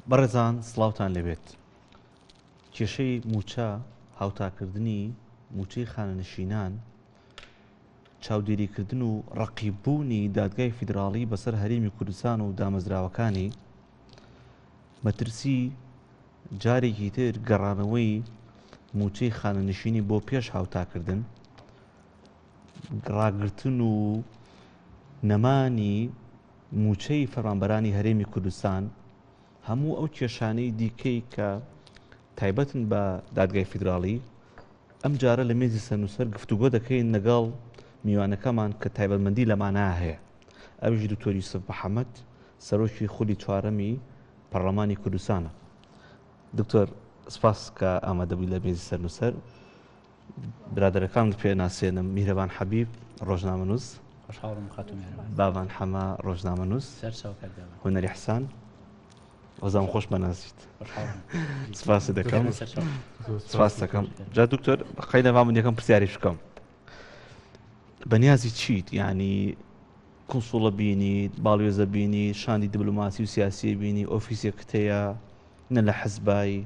بەڕێزان سڵاوتان لێبێت. کێشەی مووچە، هاوتاکردنی مووچەی خانەنشینان، چاودێریکردن و ڕەقیببوونی دادگای فیدراڵی بەسەر هەرێمی کوردستان و دامەزراوەکانی، مەترسی جارێکی تر گەڕانەوەی مووچەی خانەنشینی بۆ پێش هاوتاکردن، ڕاگرتن و نەمانی مووچەی فەرمانبەرانی هەرێمی کوردستان، هەموو ئەو کێشانەی دیکەی کە تایبەتن بە دادگای فیدراڵی، ئەم جارە لە مێزی سەرنووسەر گفتوگۆ دەکەین لەگەڵ میوانەکەمان کە تایبەتمەندی لەمانە هەیە، ئەویش دکتۆر یوسف محەمەد، سەرۆکی خولی چوارەمی پەڕلەمانی کوردستانە. دکتۆر سپاس کە ئامادەبووی لە مێزی سەرنووسەر. برادەرەکانت پێ ناسێنم، میهرەبان حەبیب، ڕۆژنامەنووس. خۆشحاڵم خاتوو میهرەبان. بابان حەمە، ڕۆژنامەنووس. سەرچاو کاک بابان. هونەری حسان، وەزام خۆش بەناسیت. سپاست دەکەم. سپاس دەکەم. جا دکتۆر قەیدە با من یەکەم پرسیاریش بکەم. بەنیازی چیت؟ یعنی کونسوڵە بینیت، باڵوێزە بینیت، شاندی دیبلۆماسی و سیاسی بینی، ئۆفیسێکت هەیە، نە لە حزبای،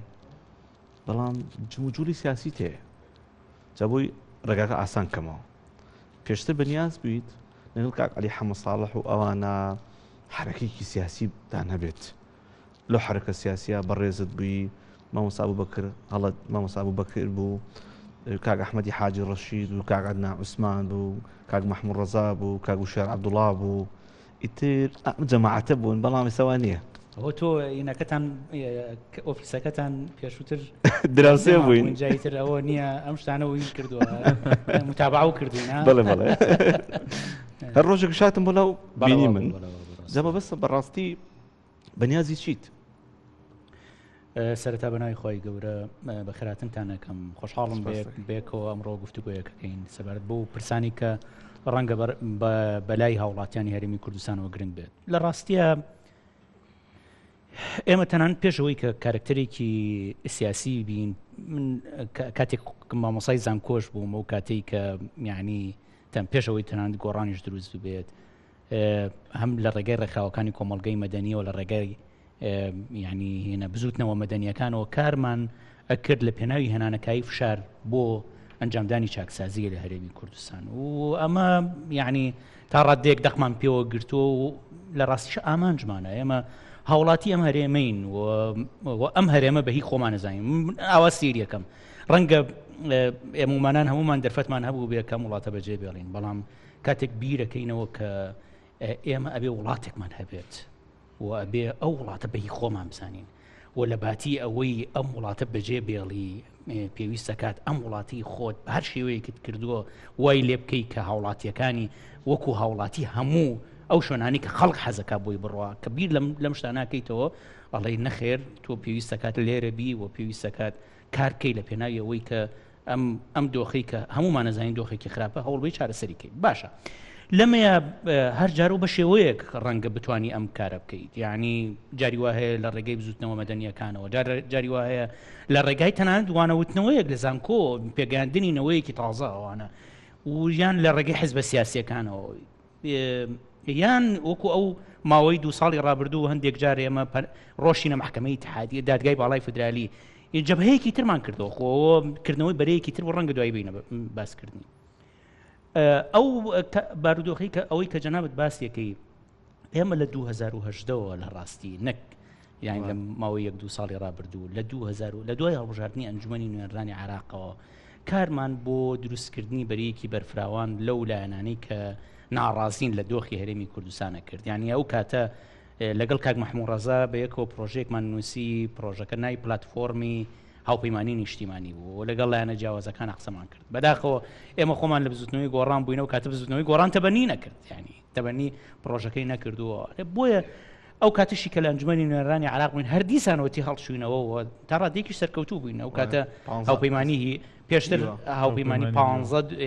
بەڵام جموجوڵی سیاسی تێ جا بۆی ڕێگاکە ئاسان کەمەوە پێشتر بەنیاز بوویت لەگەڵ کاک عەلی حەمە ساڵح و ئەوانە حرەکەیەکی سیاسی دان هەبێت لەو حرەکە سیاسیە بەڕێزت بووی مامۆستا ئەبوبەکر هەڵەت مامۆستا ئەبوبەکر بوو کاک ئەحمەدی حاجی ڕەشید و کاک عەدنان عوسمان بوو کاک مەحموود ڕەزا بوو کاک وشیار عەبدوڵا بوو ئیتر ئەم جەماعەتە بوون بەڵام ئێستا وا نییە. ئەوە تۆ ئینەکەتان ئۆفیسەکەتان پێشووتر دراوسێ بووین جای تر ئەوە نییە ئەم شتانە وین کردووە متابعە و کردووین بەڵێ بەڵێ هەر ڕۆژێک شاتم بۆ لاو بینی من جا مەبەستم بەڕاستی بەنیازی چیت؟ سەرەتا بە ناوی خی گەورە بەخێراتنتان ئەکەم خۆشحاڵم بێکەوە ئەمڕۆ گفتوگۆیەکەکەین سەبارەت بۆ پرسانی کە ڕەنگە بەلای هاوڵاتیانی هەرێمی کوردستانەوە گرنگ بێت لە ڕاستیە ئێمە تەنان پێشەوەی کە کارکتەرێکی سیاسی بین من کاتێک مامۆسای زانکۆش بووم و کاتێک کە یعنی تەن پێشەوەی تەنان گۆڕانیش دروست بێت هەم لە ڕێگای ڕێکخراوەکانی کۆمەڵگەی مەدەنیەوە لە ڕێگای یعنی هێنە بزوتنەوە مەدەنیەکانەوە کارمان ئەکرد لە پێناوی هێنانەکایی فشار بۆ ئەنجامدانی چاکسازیە لە هەرێمی کوردستان و ئەمە یعنی تا ڕادێک دەقمان پێوە گرتووە و لە ڕاستیش ئامانجمانە ئێمە هاوڵاتی ئەم هەرێمەین و ئەم هەرێمە بە هی خۆمان نەزانین ئاوا سیریەکەم ڕەنگە ئێمەمانان هەمومان دەرفەتمان هەبوو بێ کەم وڵاتە بەجێ بێڵین بەڵام کاتێک بیرەکەینەوە کە ئێمە ئەبێ وڵاتێکمان هەبێت و ئەبێ ئەو وڵاتە بەهی خۆمان بزانین و لە باتی ئەوەی ئەم وڵاتە بەجێ بێڵی پێویستە کات ئەم وڵاتی خۆت بە هەر شێوەیەکت کردووە وای لێ بکەی کە هاوڵاتیەکانی وەکو هاوڵاتی هەموو ئەو شوێنانی کە خەڵک حەزەکە بۆی بڕوا کە بیر لەم لەم شتاناکەیتەوە ئەڵێ نەخێر تۆ پێویستەکات لێرە بی و پێویستەکات کار بکەی لە پێناوی ئەوەی کە ئەم ئەم دۆخەی کە هەموومان ئەزانین دۆخێکی خراپە هەوڵبەی چارەسەری کەین باشە لەمەیە هەر جار و بە شێوەیەک ڕەنگە بتانی ئەم کارە بکەیت یعنی جاری وا هەیە لە ڕێگەی بزوتنەوە مەدەنیەکانەوە جاری وا هەیە لە ڕێگای تەنانەت وانەوتنەوەیەک لە زانکۆ پێگەیاندنی نەوەیەکی تازە ئەوانە ویان لە ڕێگەی حزبە سیاسیەکانەوە یان وەکو ئەو ماوەی دو ساڵی ڕابردوو هەندێک جار ئێمە ڕۆشینە محکمەی اتحادیە دادگای باڵای فدرالی جەبهەیەکی ترمان کردەوە خۆ کردنەوەی بەرەیەکی تر بۆ ڕەنگە دوای بینە باسکردنی ئەو بارودۆخی کە ئەوەی کە جەنابەت باسیەکەی ئێمە لە 2010ەوە لە ڕاستی نەک یان لە ماوەی یەک دوو ساڵی ڕابردوو لە 2000 لە دوای هەڵبژاردننی ئەنجومی نوێنرانی عراقەوە کارمان بۆ دروستکردنی بەرەیەکی بەرفراوان لەو لایەنانەی کە ناڕازین لە دۆخی هەرێمی کوردستانە کرد یعنی ئەو کاتە لەگەڵ کاک مەحموو ڕەزا بە یەکەوە پرۆژەیەکمان نووسی پرۆژەکە ناوی پلاتفۆرمی هاوپەیمانی نیشتیمانی بوو و لەگەڵ لایەنە جیاوازەکان قسەمان کرد بەداخەوە ئێمە خۆمان لە بزوتنەوەی گۆڕان بووینەوە کاتە بزوتنەوەی گۆڕان تەبەنی نەکرد ینی تەبەنی پرۆژەکەی نەکردووە بۆیە ئەو کاتیشی کە لە ئەنجومەنی نوێنەرانی عراق بووین هەر دیسانەوە تی هەڵچوینەوە و تا ڕادەیەکی سەرکەوتوو بووین ئەو کاتە هاوپەیمانی پێشتر هاوپەیمانی پ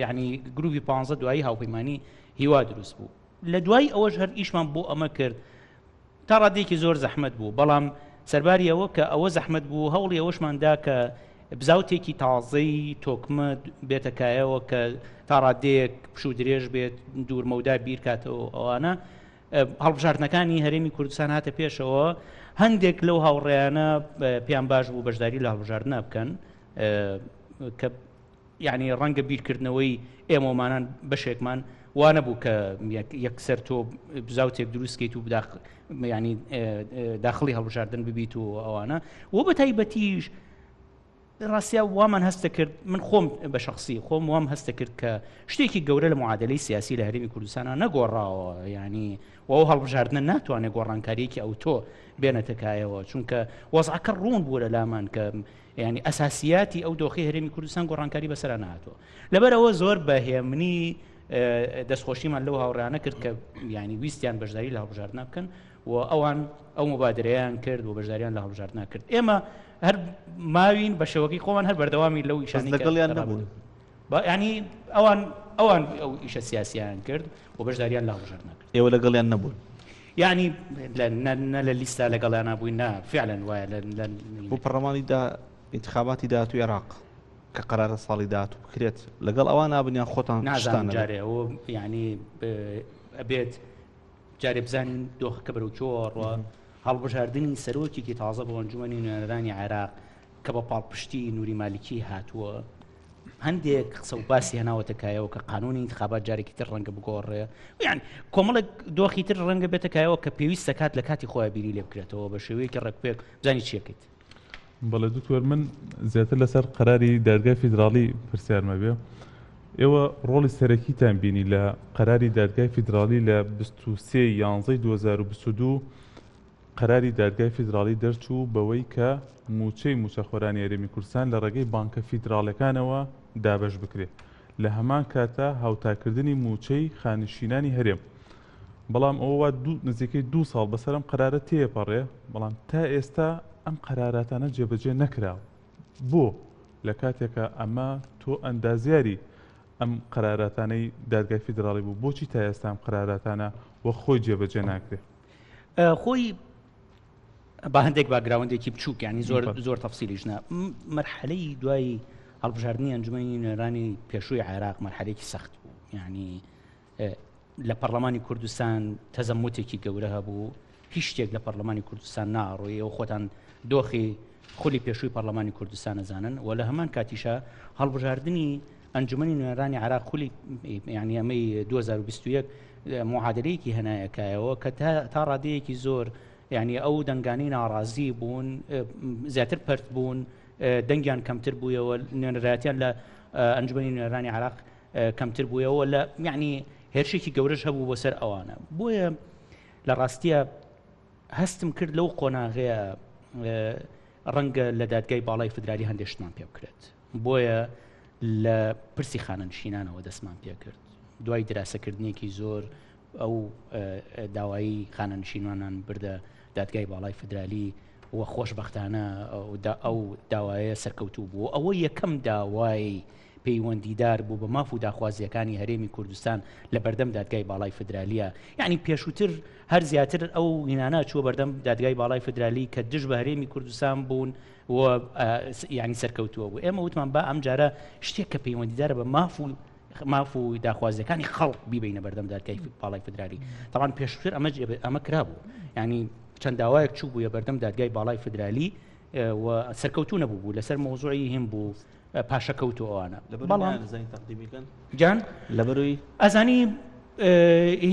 ینی گروپی پ دوایی هاوپەیمانی هیوا دروست بوو لە دوای ئەوەش هەر ئیشمان بۆ ئەمە کرد تا ڕادەیەکی زۆر زەحمەت بوو بەڵام سەرباری ئەوە کە ئەوە زەحمەت بوو هەوڵی ئەوەشمان دا کە بزاوتێکی تازەی تۆکمە بێتە کایەوە کە تا ڕادەیەک پشوو درێژ بێت دوورمەودا بیرکاتەوە ئەوانە. هەڵبژاردنەکانی هەرێمی کوردستان هاتە پێشەوە هەندێک لەو هاوڕێیانە پێیان باش بوو بەشداری لە هەڵبژاردنە بکەن کە یعنی ڕەنگە بیرکردنەوەی ئێمەمانان بەشێکمان وا نەبوو کە یەکسەر تۆ بزاوتێک دروستکەیت و بداخ ینی داخلی هەڵبژاردن ببیت و ئەوانە و بە تایبەتیش ڕاستیا وامان هەست دەکرد، من خۆم بە شەخسی خۆم وام هەست دەکرد کە شتێکی گەورە لە معادلەی سیاسی لە هەرێمی کوردستانا نەگۆڕاوە، یانی و ئەو هەڵبژاردنە ناتوانێت گۆڕانکارییەکی ئەوتۆ بێنێتە کایەوە، چونکە وەزعەکە ڕوون بوو لە لامان کە یانی ئەساسیاتی ئەو دۆخی هەرێمی کوردستان گۆڕانکاری بەسەرا نەهاتووە. لەبەر ئەوە زۆر بە هێمنی دەستخۆشیمان لەو هاوڕێیانە کرد کە یانی ویستیان بەشداری لە هەڵبژاردنە بکەن. و ئەوان ئەو موبادرەیان کرد و بەشداریان لە هەڵبژاردنا کرد. ئێمە هەر ماوین بە شێوەکەی خۆمان هەر بەردەوامی لەو ئیشانەی بەس لەگەڵیان نەبوون. ینی ئەوان ئەوان ئەو ئیشە سیاسیان کرد و بەشداریان لە هەڵبژاردنا کرد. ئێوە لەگەڵیان نەبوون؟ یعنی نە لە لیستا لەگەڵیان بووین نا فعلا وایە لە بۆ پەڕلەمانی دا ئینتخاباتی داهاتووی عێراق کە قەرارە ساڵی داهاتوو بکرێت لەگەڵ ئەوان نابن یان خۆتان نازانم جارێ ئەوە یعنی ئەبێت جارێ بزانین دۆخەکە بەرەو کوێوە ڕوا، هەڵبژاردنی سەرۆکێکی تازە بۆ ئەنجومەنی نوێنەرانی عێراق کە بە پاڵپشتی نوری مالکی هاتووە، هەندێک قسە و باسی هێناوەتە کایەوە کە قانونی انتخابات جارێکی تر ڕەنگە بگۆڕێ یان کۆمەڵێک دۆخی تر ڕەنگە بێتە کایەوە کە پێویست دەکات لە کاتی خۆیان بیری لێ بکرێتەوە بە شێوەیەکی ڕێکوپێک بزانی چیەکەیت. بەڵێ دکتۆر من زیاتر لەسەر قەراری دادگای فیدراڵی پرسیارمە بێ ئێوە ڕۆڵی سەرەکیتان بینی لە قەراری دادگای فیدراڵی لە 23 یانزەی 2022 قەراری دادگای فیدراڵی دەرچوو بەوەی کە مووچەی مووچەخۆرانی هەرێمی کوردستان لە ڕێگەی بانکە فیدراڵەکانەوە دابەش بکرێت لە هەمان کاتا هاوتاکردنی مووچەی خانشینانی هەرێم بەڵام ئەوە وا دوو نزیکەی دوو ساڵ بەسەر ئەم قەرارە تێپەڕێ بەڵام تا ئێستا ئەم قەراراتانە جێبەجێ نەکراوە بۆ لە کاتێکا ئەمە تۆ ئەندازیاری ئەم قەراراتانەی دادگای فیدراڵی بوو بۆچی تا ئێستا ئەم قەراراتانە وەک خۆی جێبەجێ ناکرێ؟ خۆی با هەندێک باگراوندێکی بچووک ینی زۆر زۆر تەفسیلیش نا مەرحەلەی دوای هەڵبژاردننی ئەنجومەنی نوێنەرانی پێشووی عێراق مەرحەلێکی سەخت بوو یعنی لە پەڕلەمانی کوردستان تەزەموتێکی گەورە هەبوو، هیچ شتێک لە پەڕلەمانی کوردستان ناڕۆی، ئێوە خۆتان دۆخی خولی پێشووی پەڕلەمانی کوردستان ئەزانن و لە هەمان کاتیشا هەڵبژاردنی ئەنجومەنی نوێنەرانی عێراق خولی یعنی ئەمەی 2021 معادلەیەکی هەنایە کایەوە کە تا ڕادەیەکی زۆر یعنی ئەو دەنگانی ناڕازی بوون زیاتر پەرت بوون دەنگیان کەمتر بوویەوە نوێنەرایەتیان لە ئەنجومەنی نوێنەرانی عێراق کەمتر بوویەوە لە یعنی هێرشێکی گەورەش هەبوو بۆ سەر ئەوانە بۆیە لە ڕاستیە هەستم کرد لەو قۆناغەیە ڕەنگە لە دادگای باڵای فدرالی هەندێک شتمان پێ بکرێت بۆیە لە پرسی خانەنشینانەوە دەستمان پێ کرد دوای دراسەکردنێکی زۆر ئەو داوایی خانەنشینانان بردە دادگای باڵای فدرالی و خۆشببختانە ئەو داوایە سەرکەوتوو بوو ئەوە یەکەم داوای پەیوەندیدار بوو بە ماف و داخوازییەکانی هەرێمی کوردستان لە بەردەم دادگای باڵای فدرالیە یعنی پێشووتر هەر زیاتر ئەو هینانە چووە بەردەم دادگای باڵای فدرالی کە دژ بە هەرێمی کوردستان بوون و یعنی سەرکەوتووە بوو ئێمە وتمان با ئەم جارە شتێک کە پەیوەندیدارە بە ماف و ماف و داخوازیەکانی خەڵک بیبینە بەردەم دادگای باڵای فدرالی تاوان پێشتر ئەمە ئەمە کرابوو ینی چەند داوایەک چوو بووە بەردەم دادگای باڵای فدرالی و سەرکەوتو نەبوو بوو لەسەر مۆزوعی هیم بوو پاشەکەوت و ئەوانە بەڵام زانانی تەقدیمی کەن جان لەبەروی ئەزانی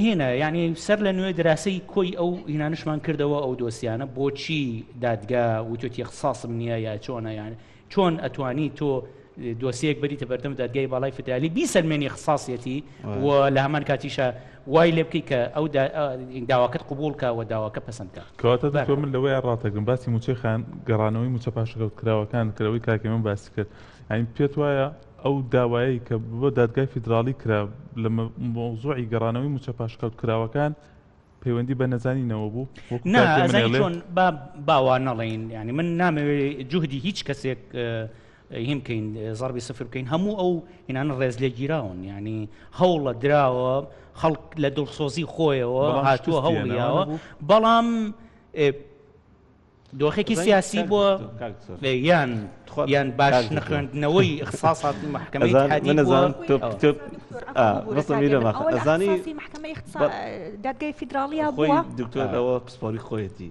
هینە یعنی سەر لە نوێ دراسی کۆی ئەو هینانشمان کردەوە ئەو دۆسیانە بۆچی دادگا وتوتی اختصاصم نییە یا چۆنە یان چۆن ئەتوانی تۆ دۆسیەک بەریتە بەردەم دادگای باڵای فدرالی بیسەلمێنی اختصاصیەتی و لە هەمان کاتیشە وای لێ بکەی کە ئەو داواکەت قبوڵ کە و داواکە پەسەند کە. کەواتە دکتۆر من لەوەیا ڕاتەگرم باسی موچەی خان گەڕانەوەی موچە پاشەکەوتکراوەکان کرد ئەوەی کاک هێمن باسی کرد یانی پێت وایە ئەو داوایەی کە بۆ دادگای فیدراڵی کرا لە مەوزوعی گەڕانەوەی موچە پاشەکەوتکراوەکان پەیوەندی بە نەزانینەوە بوو وەکو نا کاک هێمن ئەزانی ئەڵێ؟ چۆن با با وا نەڵێین یانی من نامەوێ جوهدی هیچ کەسێک هین بکەین زەڕبی سفر بکەین هەموو ئەو هینانە ڕێز لێگیراون یعنی هەوڵە دراوە خەڵک لە دڵسۆزی خۆیەوە بەڵام هاتووە شکستیان هەوڵیاوە نەبوو. بەڵام ئێ، دۆخێکی سیاسی بۆ یان یان باش نەخوێندنەوەی اختصاصاتی محکمەی اتحادی ئەزانی دادگای فیدراڵیە بووە دکتۆر ئەوە پسپۆری خۆیەتی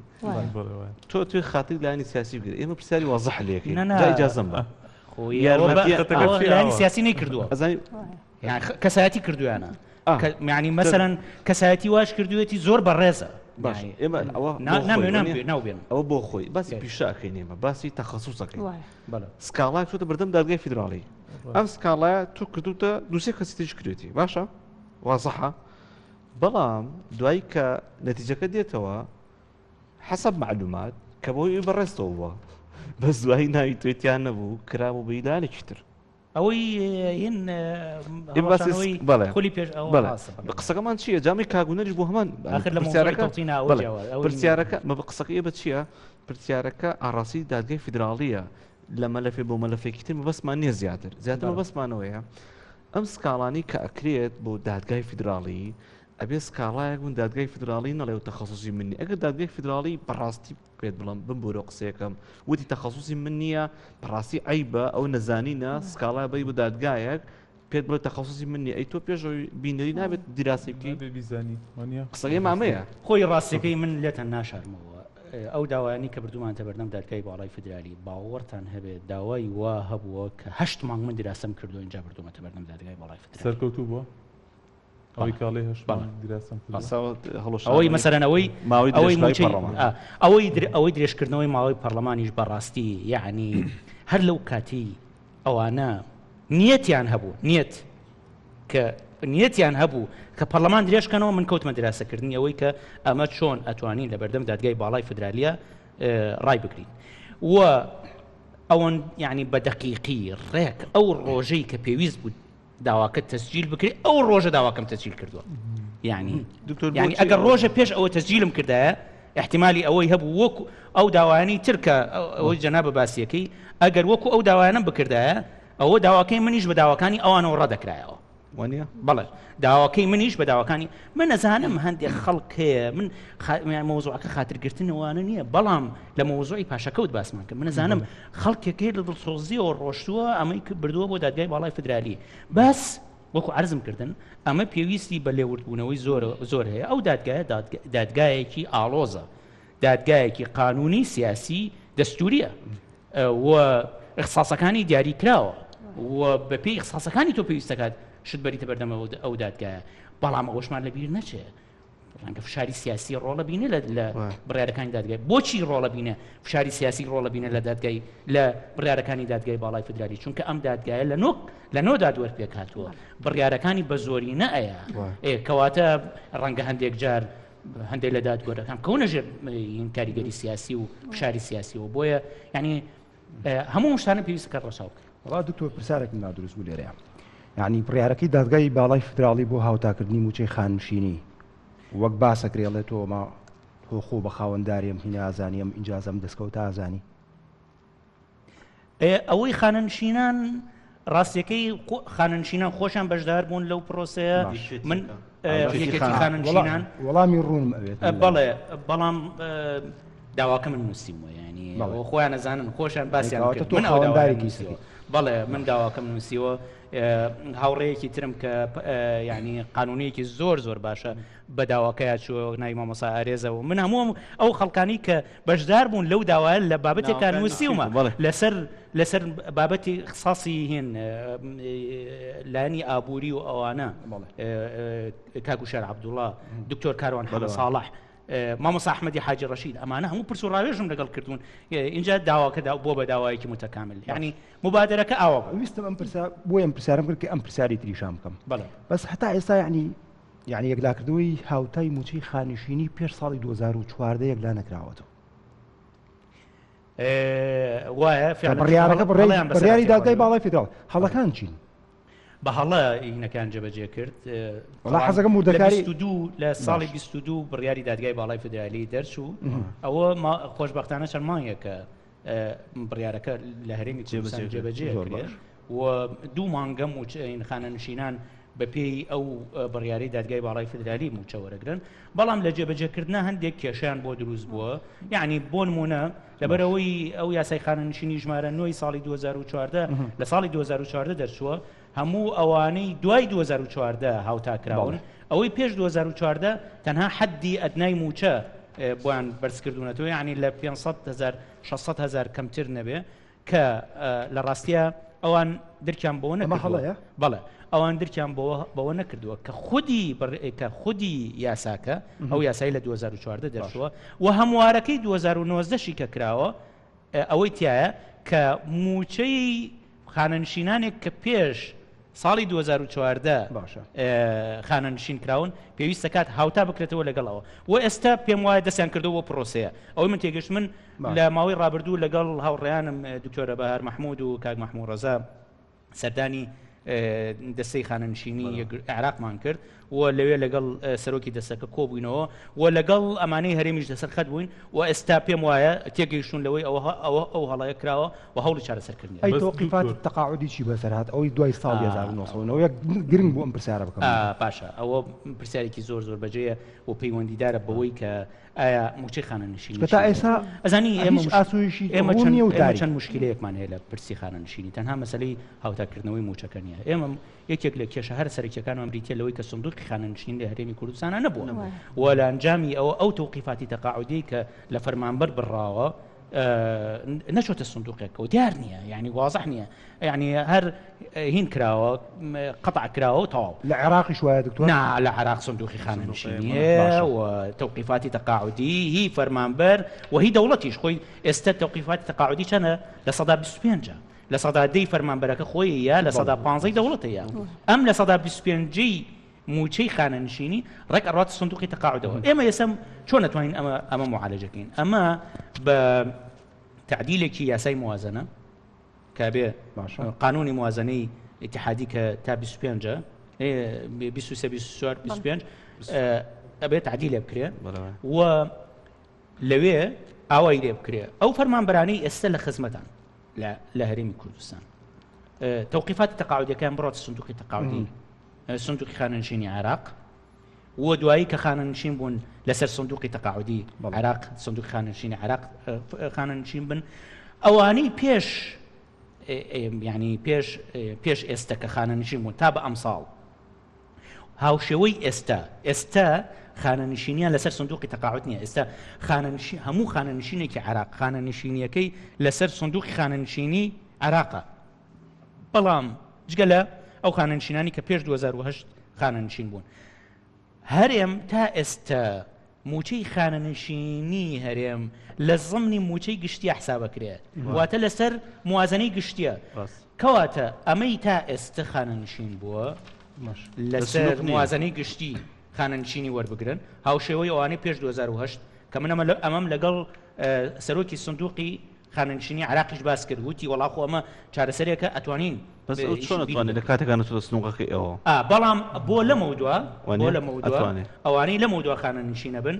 تۆ توی خاطر لایەنی سیاسی بگرێت ئێمە پرسیاری وازح لەکەین ئیجازەم بە لایەنی سیاسی نەیکردووە ئەزانی کەسایەتی کردویانە یعنی مەسەرەن کەسایەتی واش کردوێتی زۆر بەڕێزە باش ئێمە ئەوە ناوبێن ئەوە بۆ خۆی باسی پیشەکەین ئێمە باسی تەخصصەکەین سکاڵای چۆتە بەردەم دادگای فیدراڵی ئەم سکاڵایە تۆ کردوتە دوسێ کەسی تریش کردێتی باشە وازحە بەڵام دوایی کە نەتیجەکە دێتەوە حەسەب معلومات کە بۆی بەڕێزتەوە بووە بەس دوایی ناوی توێتیان نەبوو کرابوو بە ئیلانێکی تر ئەوەی هین بەڵێ خولی پێش بەڵێ قسەکەمان چییە جامی کاگونەریش بۆ هەمان آخر لە پرسیارەکە پرسیارەکە مە قسەکە بە چییە پرسیارەکە ئاڕاستی دادگای فیدراڵیە لە مەلەفێ بۆ مەلەفێکی تر مەبەستمان نییە زیاتر زیاتر مەبەستمانەوەیە ئەم سکاڵانی کە ئەکرێت بۆ دادگای فیدراڵی ئەبێ سکاڵایەک بوون دادگای فیدراڵی نەڵێ و تەخصصی منی ئەگەر دادگای فیدراڵی بەڕاستی پێت بڵم بمبورە قسەیەکەم وتی تەخصصی من نییە بەڕاستی عیبە ئەو نەزانینە سکاڵا بەی بۆ دادگایەک پێت بڵێ تەخصصی من نییە ئەی تۆ پێشەوەی بینەری نابێت دیراسی بکەی بیزانی قسەکەی مامەیە خۆی ڕاستەکەی من لێتان ناشارمەوە ئەو داوایانی کە بردومانتە بەردەم دادگای باڵای فیدرالی باوەڕتان هەبێت داوای وا هەبووە کە هەشت مانگ من دیراسەم کردو اینجا بردومەتە بەردەم دادگای باڵای فیدرالی سەرکەوتوو بووە ئەوەی کاڵێ هەشت مانگ دیراسەم کردووە. ئەوەی مەسەلەن ئەوەی ئەوەی مووچەی ئەوەی ئەوەی درێژکردنەوەی ماوەی پەرلەمانیش بەڕاستی یعنی هەر لەو کاتی ئەوانە نیەتیان هەبوو نیەت کە نیەتیان هەبوو کە پەرلەمان درێژکەنەوە من کەوتمە دراسەکردنی ئەوەی کە ئەمە چۆن ئەتوانین لە بەردەم دادگای باڵای فدرالیە ڕای بگرین و ئەوەن یعنی بە دەقیقی ڕێک ئەو ڕۆژەی کە پێویست بوو داواکە تەسجیل بکرێت ئەو ڕۆژە داواکەم تەسجیل کردووە یعنی دکتۆر یعنی ئەگەر ڕۆژە پێش ئەوە تەسجیلم کردایە احتیمالی ئەوەی هەبوو وەکو ئەو داوایانی تر کە ئەوەی جەنابە باسیەکەی ئەگەر وەکو ئەو داوایانم بکردایە ئەوە داواکەی منیش بە داواکانی ئەوانەوە ڕەدەکرایەوە وانە بەڵێ داواکەی منیش بە داواکانی من ئەزانم هەندێک خەڵک هەیە من مەوزوعەکە خاترگرتنەوەوانە نییە بەڵام لە مەوزوعی پاشەکەوت باسمان کرد من ئەزانم خەڵکێک هەیە لە دڵسۆزیەوە ڕۆشتووە ئەمەی بردووە بۆ دادگای باڵای فدرالی بەس وەکو عرضم کردن ئەمە پێویستی بە لێوردبوونەوەی زۆر زۆر هەیە ئەو دادگایە دادگایەکی ئاڵۆزە دادگایەکی قانونی سیاسی دەستوریە و اختصاصەکانی دیاری کراوە و بەپێی اختصاصەکانی تۆ پێویستەکات شت بەریتە بەردەم ئەو دادگایە بەڵام ئەوەشمان لەبیر نەچێت ڕەنگە فشاری سیاسی ڕۆڵە بینێ لە بڕیارەکانی دادگای بۆچی ڕۆڵە بینە فشاری سیاسی ڕۆڵە بینە لە دادگای لە بڕیارەکانی دادگای باڵای فدرالی چونکە ئەم دادگایە لە نۆک لە نۆ دادوەر پێک هاتووە بڕیارەکانی بە زۆری نەئەیە کەواتە ڕەنگە هەندێک جار هەندێک لە دادگۆرەکان کەونە ژێر کاریگەری سیاسی و فشاری سیاسیەوە بۆیە ینی هەموو شتانە پێویستە کە ڕەچاو بکرێت. وەڵا دکتۆر پرسیارێکم لا دروست بوو لێرەیا یعنی بڕیارەکەی دادگای باڵای فیدراڵی بۆ هاوتاکردنی موچەی خاننشینی وەک باسەکرێ ئەڵێ تۆ ما تۆ خۆ بە خاوەنداری ئەم هینە ئازانی ئەم ئینجازە ئەم دەستکەوتە ئازانی. ئەوەی خانەنشینان ڕاستیەکەی خانەنشینان خۆشیان بەشدار بوون لەو پرۆسەیە من یەکێتی خانەنشینان وەڵامی ڕوونم ئەوێت بەڵێ بەڵام داواکە من نووسیمەوە ینی خۆیان نەزانن خۆشیان باسیان کرد من ئەو داوایەم نووسیوە بەڵێ من داواکەم نووسیوە هاوڕێیەکی ترم کە ینی قانونیەکی زۆر زۆر باشە بە داواکەیا چووە ناوی مامۆسا ئارێزەوە من هەموو ئەو خەڵکانی کە بەشدار بوون لەو داوایە لە بابەتێکا نووسیومە لەسەر لەسەر بابەتی خساسی هێن لایەنی ئابووری و ئەوانە کاکوشار عەبدوڵا دکتۆر کاروان حەمە ساڵح مامۆسا ئەحمەدی حاجی ڕەشید ئەمانە هەموو پرس و ڕاوێژم لەگەڵ کردوون اینجا داواکە بۆ بە داوایەکی متەکامل یعنی مبادرەکە ئاوا بوو. ویستم ئەم پرسە بۆیە ئەم پرسیارم کرد کە ئەم پرسیاری تریشان بکەم بەڵێ. بەس هەتا ئێستا یعنی یعنی یەکلاکردنەوەی هاوتای مووچەی خانشینی پێش ساڵی 2014 یەکلا نەکراوەتەوە. وایە فعلا بڕیارەکە بڕیاری دادگای باڵای فیدراڵ هەڵەکان چین؟ بە هەڵە ئینەکان جێبەجێ کرد. وەڵا حەزەکەم وردەکاری لە ساڵی 22 بڕیاری دادگای باڵای فیدرالی دەرچوو ئەوە خۆشببختانە چەند مانگێکە بڕیارەکە لە هەرێمی کوردستان جێبەجێ کرێت و دوو مانگە مووچەین خانەنشینان بەپێی ئەو بڕیارەی دادگای باڵای فیدرالی مووچە وەرەگرن، بەڵام لە جێبەجێکردنا هەندێک کێشەیان بۆ دروست بووە، یەعنی بۆ نموونە لەبەرئەوەی ئەو یاسای خانەنشینی ژمارە نۆی ساڵی 2014 لە ساڵی 2014 دەرچووە، هەموو ئەوانەی دوای 2014 هاوتا کراون، ئەوەی پێش 2014 تەنها حەدی ئەدنای مووچە بۆیان بەرزکردوونەتەوە، یەعنی لە 500 هەزار 600 هەزار کەمتر نەبێ. کە لە ڕاستیا ئەوان درکیان بەوە نەکردووە. بەڵێ ئەوان درکیان بەوە نەکردووە کە خودی کە خودی یاساکە ئەو یاسای لە 2014 دەرچووە و هەموارەکەی 2019 شی کە کراوە ئەوەی تایە کە موچەی خانەنشینانێک کە پێش ساڵی 2014 باشە خانەنشین کراون پێویستە کات هاوتا بکرێتەوە لەگەڵەوە و ئێستا پێم وایە دەستیان کردەوە بۆ پرۆسەیە ئەوەی من تێگەشت من لە ماوەی ڕابردوو لەگەڵ هاوڕێیانم دکتۆرە بەهار مەحمود و کاک مەحموو ڕەزا سەردانی دەستەی خانەنشینی عێراقمان کرد و لەوێ لەگەڵ سەرۆکی دەستەکە کۆبووینەوە و لەگەڵ ئەمانەی هەرێمیش لەسەر خەت بووین و ئێستا پێم وایە تێگەیشتون لەوەی ئەوە ئەوە ئەو هەڵەیە کراوە و هەوڵی چارەسەرکردنی. ئەی تەوقیفاتی تەقاعودی چی بەسەر هات ئەوەی دوای ساڵی 1990 گرنگ بوو ئەم پرسیارە بکەم. باشە ئەوە پرسیارێکی زۆر زۆر بەجێیە و پەیوەندیدارە بەوەی کە ئایا مووچەی خانەنشینی چونکە تا ئێستا ئەزانی ئێمە هیچ ئاسۆیشی ئێمە ڕوون چەند نییە و ئێمە تاریکە. چەند موشکیلەیەکمان هەیە لە پرسی خانەنشینی تەنها مەسەلەی هاوتاکردنەوەی مووچەکە نییە ئێمە یەکێک لە کێشە هەرە سەرەکیەکانمان بریتیە لەوەی کە سندوقی خانەنشینی لە هەرێمی کوردستانا نەبووە و لە ئەنجامی ئەوە ئەو تەوقیفاتی تەقاعودیەی کە لە فەرمانبەر بڕاوە نەچۆتە سندوقێکەوە دیار نییە یعنی وازح نییە یعنی هەر هین کراوە قەتع کراوە و تەواو. لە عێراقیش وایە دکتۆر؟ نا لە عێراق سندوقی خانەنشینیە و تەوقیفاتی تەقاعودی هی فەرمانبەر و هی دەوڵەتیش خۆی ئێستا تەوقیفاتی تەقاعودی چەنە 25% 10% فەرمانبەرەکە خۆی یا 15% دەوڵەتەیە ئەم 25% مووچەی خانەنشینی ڕێک ئەڕواتە سندوقی تەقاعودەوە. ئێمە ئێستا چۆن ئەتوانین ئەمە ئەمە معالەجەکەین؟ ئەمە بە تعدیلێکی یاسای موازنە کە بێ قانونی موازنەی اتحادی کە تا 25 23 24 25 ئەبێ تعدیلێ بکرێ و لەوێ ئاوای لێ بکرێ ئەو فەرمانبەرانەی ئێستا لە خزمەتان لە هەرێمی کوردستان تەوقیفاتی تەقاعودەکان بڕات سندوقی تەقاعودی سندوقی خانەنشینی عێراق و دوایی کە خانەنشین بوون لەسەر سندوقی تەقاعودی عێراق سندوقی خانەنشینی عێراق خانەنشین بن ئەوانەی پێش ینی پێش پێش ئێستا کە خانەنشین بوون تا بە ئەمساڵ هاوشێوەی ئێستا ئێستا خانەنشینیان لەسەر سندوقی تەقاعد نییە ئێستا خانەنشین هەموو خانەنشینێکی عراق خانەنشینیەکەی لەسەر سندوقی خانەنشینی عراقە بەڵام جگە لە ئەو خانەنشینانی کە پێش 2008 خانەنشین بوون هەرێم تا ئێستا موچەی خانەنشینی هەرێم لە زمنی موچەی گشتیە حسابەکرێ واتە لەسەر موازنەی گشتیە کەواتە ئەمەی تا ئێستا خانەنشین بووە لەسەر موازنەی گشتی خانەنشینی وەربگرن هاوشێوەی ئەوانەی پێش 2008 کە من ئەمەم لەگەڵ سەرۆکی سندوقی خانەنشینی عێراقیش باس کرد وتی وەڵا خۆ ئەمە چارەسەرێکە ئەتوانین بەس ئەو چۆن ئەتوانێت لە کاتێکا نەچۆتە سنوقەکەی ئەوە؟ ئا بەڵام بۆ لەمەودوا بۆ لەمەودوا ئەوانەی لەمەودوا خانەنشینە بن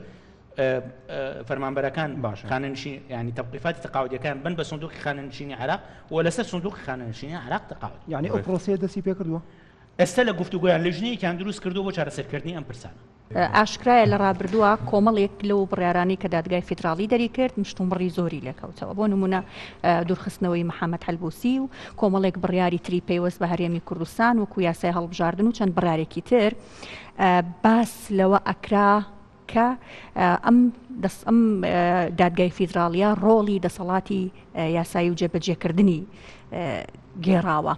فەرمانبەرەکان خانەنشین ینی تەوقیفاتی تەقاعودیەکان بن بە سندوقی خانەنشینی عێراق و لەسەر سندوقی خانەنشینی عێراق تەقاعود یعنی ئەو پرۆسەیە دەستی پێکردووە؟ ئێستا لە گفتوگۆیان لیژنەیەکیان دروست کردووە بۆ چارەسەرکردنی ئەم پرسانە. ئاشکرایە لە ڕابردووە کۆمەڵێک لەو بڕیارانەی کە دادگای فیدراڵی دەریکرد مشتومڕی زۆری لێکەوتەوە بۆ نمونە دوورخستنەوەی محەممەد حەلبوسی و کۆمەڵێک بڕیاری تری پەیوەست بە هەرێمی کوردستان وەکو یاسای هەڵبژاردن و چەند بڕارێکی تر باس لەوە ئەکرا کە ئەم دەست ئەم دادگای فیدراڵیە ڕۆڵی دەسەڵاتی یاسایی و جێبەجێکردنی گێڕاوە.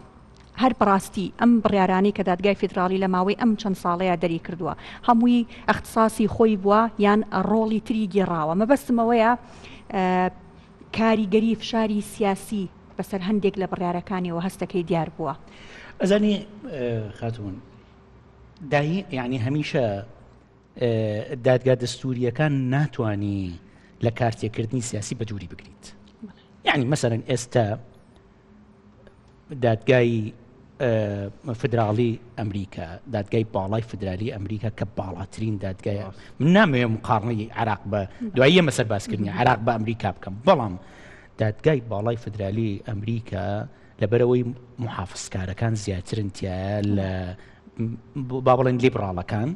هەر بەڕاستی ئەم بڕیارانەی کە دادگای فیدراڵی لە ماوەی ئەم چەند ساڵەیا دەری کردووە هەمووی ئەختساسی خۆی بووە یان ڕۆڵی تری گێڕاوە؟ مەبەستم ئەوەیە کاریگەری فشاری سیاسی بەسەر هەندێک لە بڕیارەکانیەوە هەستەکەی دیار بووە. ئەزانی خاتوون دایی یعنی هەمیشە دادگا دەستوریەکان ناتوانی لە کارتێکردنی سیاسی بە دووری بگریت یعنی مەسەرەن ئێستا دادگای فدراڵی ئەمریکا دادگای باڵای فدرالی ئەمریکا کە باڵاترین دادگایە من نامەوێ مقاڕنەی عراق بە دوایی ئەمە سەر باسکردنی عراق بە ئەمریکا بکەم بەڵام دادگای باڵای فدرالی ئەمریکا لەبەرەوەی محافزکارەکان زیاترن تایە لە با بڵێن لیبراڵەکان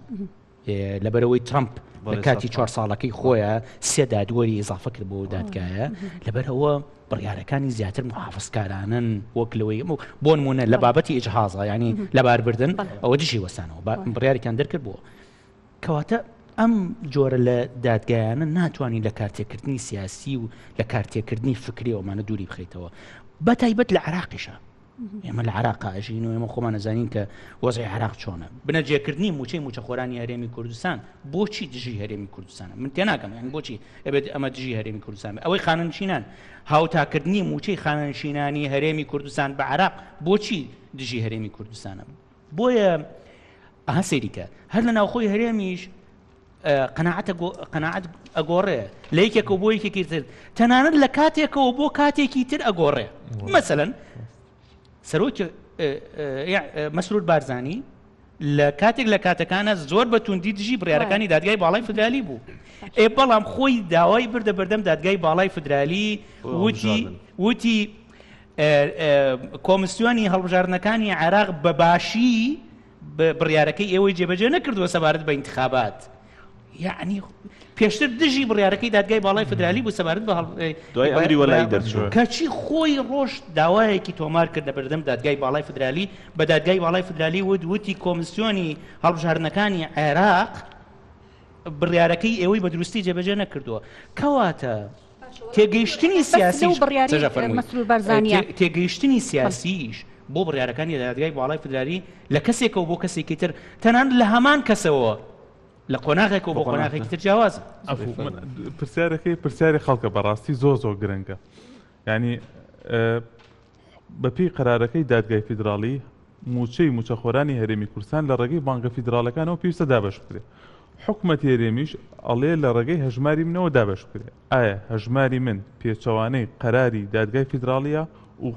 لەبەرەوەی ترامپ لە کاتی چوار ساڵەکەی خۆیان سێ دادوەری ئیزافە کرد بۆ دادگایە لەبەرەوە بڕیارەکانی زیاتر محافزکارانن وەک لەوەی بۆ نمونە لە بابەتی ئیجهازە ینی لەباربردن ئەوە دژی وەستانەوە بڕیارێکیان دەرکرد بووە کەواتە ئەم جۆرە لە دادگایانە ناتوانین لە کارتێکردنی سیاسی و لە کارتێکردنی فکریەوەمانە دووری بخیتەوە بە تایبەت لە عراقیشە ئێمە لە عراق ئەژین و ئێمە خۆمان ئەزانین کە وەزعی عراق چۆنە. بنەجێکردنی مووچەی مووچەخۆرانی هەرێمی کوردستان بۆچی دژی هەرێمی کوردستانە؟ من تێناگەم یانی بۆچی ئەبێت ئەمە دژی هەرێمی کوردستان بێت؟ ئەوەی خانەنشینان هاوتاکردنی مووچەی خانەنشینانی هەرێمی کوردستان بە عراق بۆچی دژی هەرێمی کوردستانە؟ بۆیە ئەها سەیریکە هەر لە ناوخۆی هەرێمیش قەناعەت قەناعەت ئەگۆڕێ لە یەکێکەوە بۆ یەکێکی تر تەنانەت لە کاتێکەوە بۆ کاتێکی تر ئەگۆڕێ مەسەلەن سەرۆکی مەسرور بارزانی لە کاتێک لە کاتەکانە زۆر بە توندی دژی بڕارەکانی دادگای باڵای فدرالی بوو ئێ بەڵام خۆی داوای بردە بەردەم دادگای باڵای فدرالی وتی وتی کۆمسیۆنی هەڵبژاردنەکانی عێراق بە باشی بڕیارەکەی ئێوەی جێبەجێ نەکردووە سەبارەت بە ئینتخابات یعنی پێشتر دژی بڕیارەکەی دادگای باڵای فدرالی بوو سەبارەت بە دوای ئەمری وەلای دەرچوو کەچی خۆی ڕۆژ داوایەکی تۆمار کرد لە بەردەم دادگای باڵای فدرالی بە دادگای باڵای فدرالی وت وتی کۆمسیۆنی هەڵبژاردنەکانی عێراق بڕیارەکەی ئێوەی بە دروستی جێبەجێ نەکردووە کەواتە تێگەیشتنی سیاسیش تێگەیشتنی سیاسیش بۆ بڕیارەکانی دادگای باڵای فدرالی لە کەسێکەوە بۆ کەسێکی تر تەنانەت لە هەمان کەسەوە لە قۆناغێکەوە بۆ قۆناغێکی تر جیاوازە. پرسیارەکەی پرسیاری خەڵکە بەڕاستی زۆر زۆر گرنگە یعنی بەپێی قەرارەکەی دادگای فیدراڵی مووچەی مووچەخۆرانی هەرێمی کوردستان لە ڕێگەی بانکە فیدراڵەکانەوە پێویستە دابەش بکرێت. حکومەتی هەرێمیش ئەڵێ لە ڕێگەی هەژماری منەوە دابەش بکرێت. ئایا هەژماری من پێچەوانەی قەراری دادگای فیدراڵییە و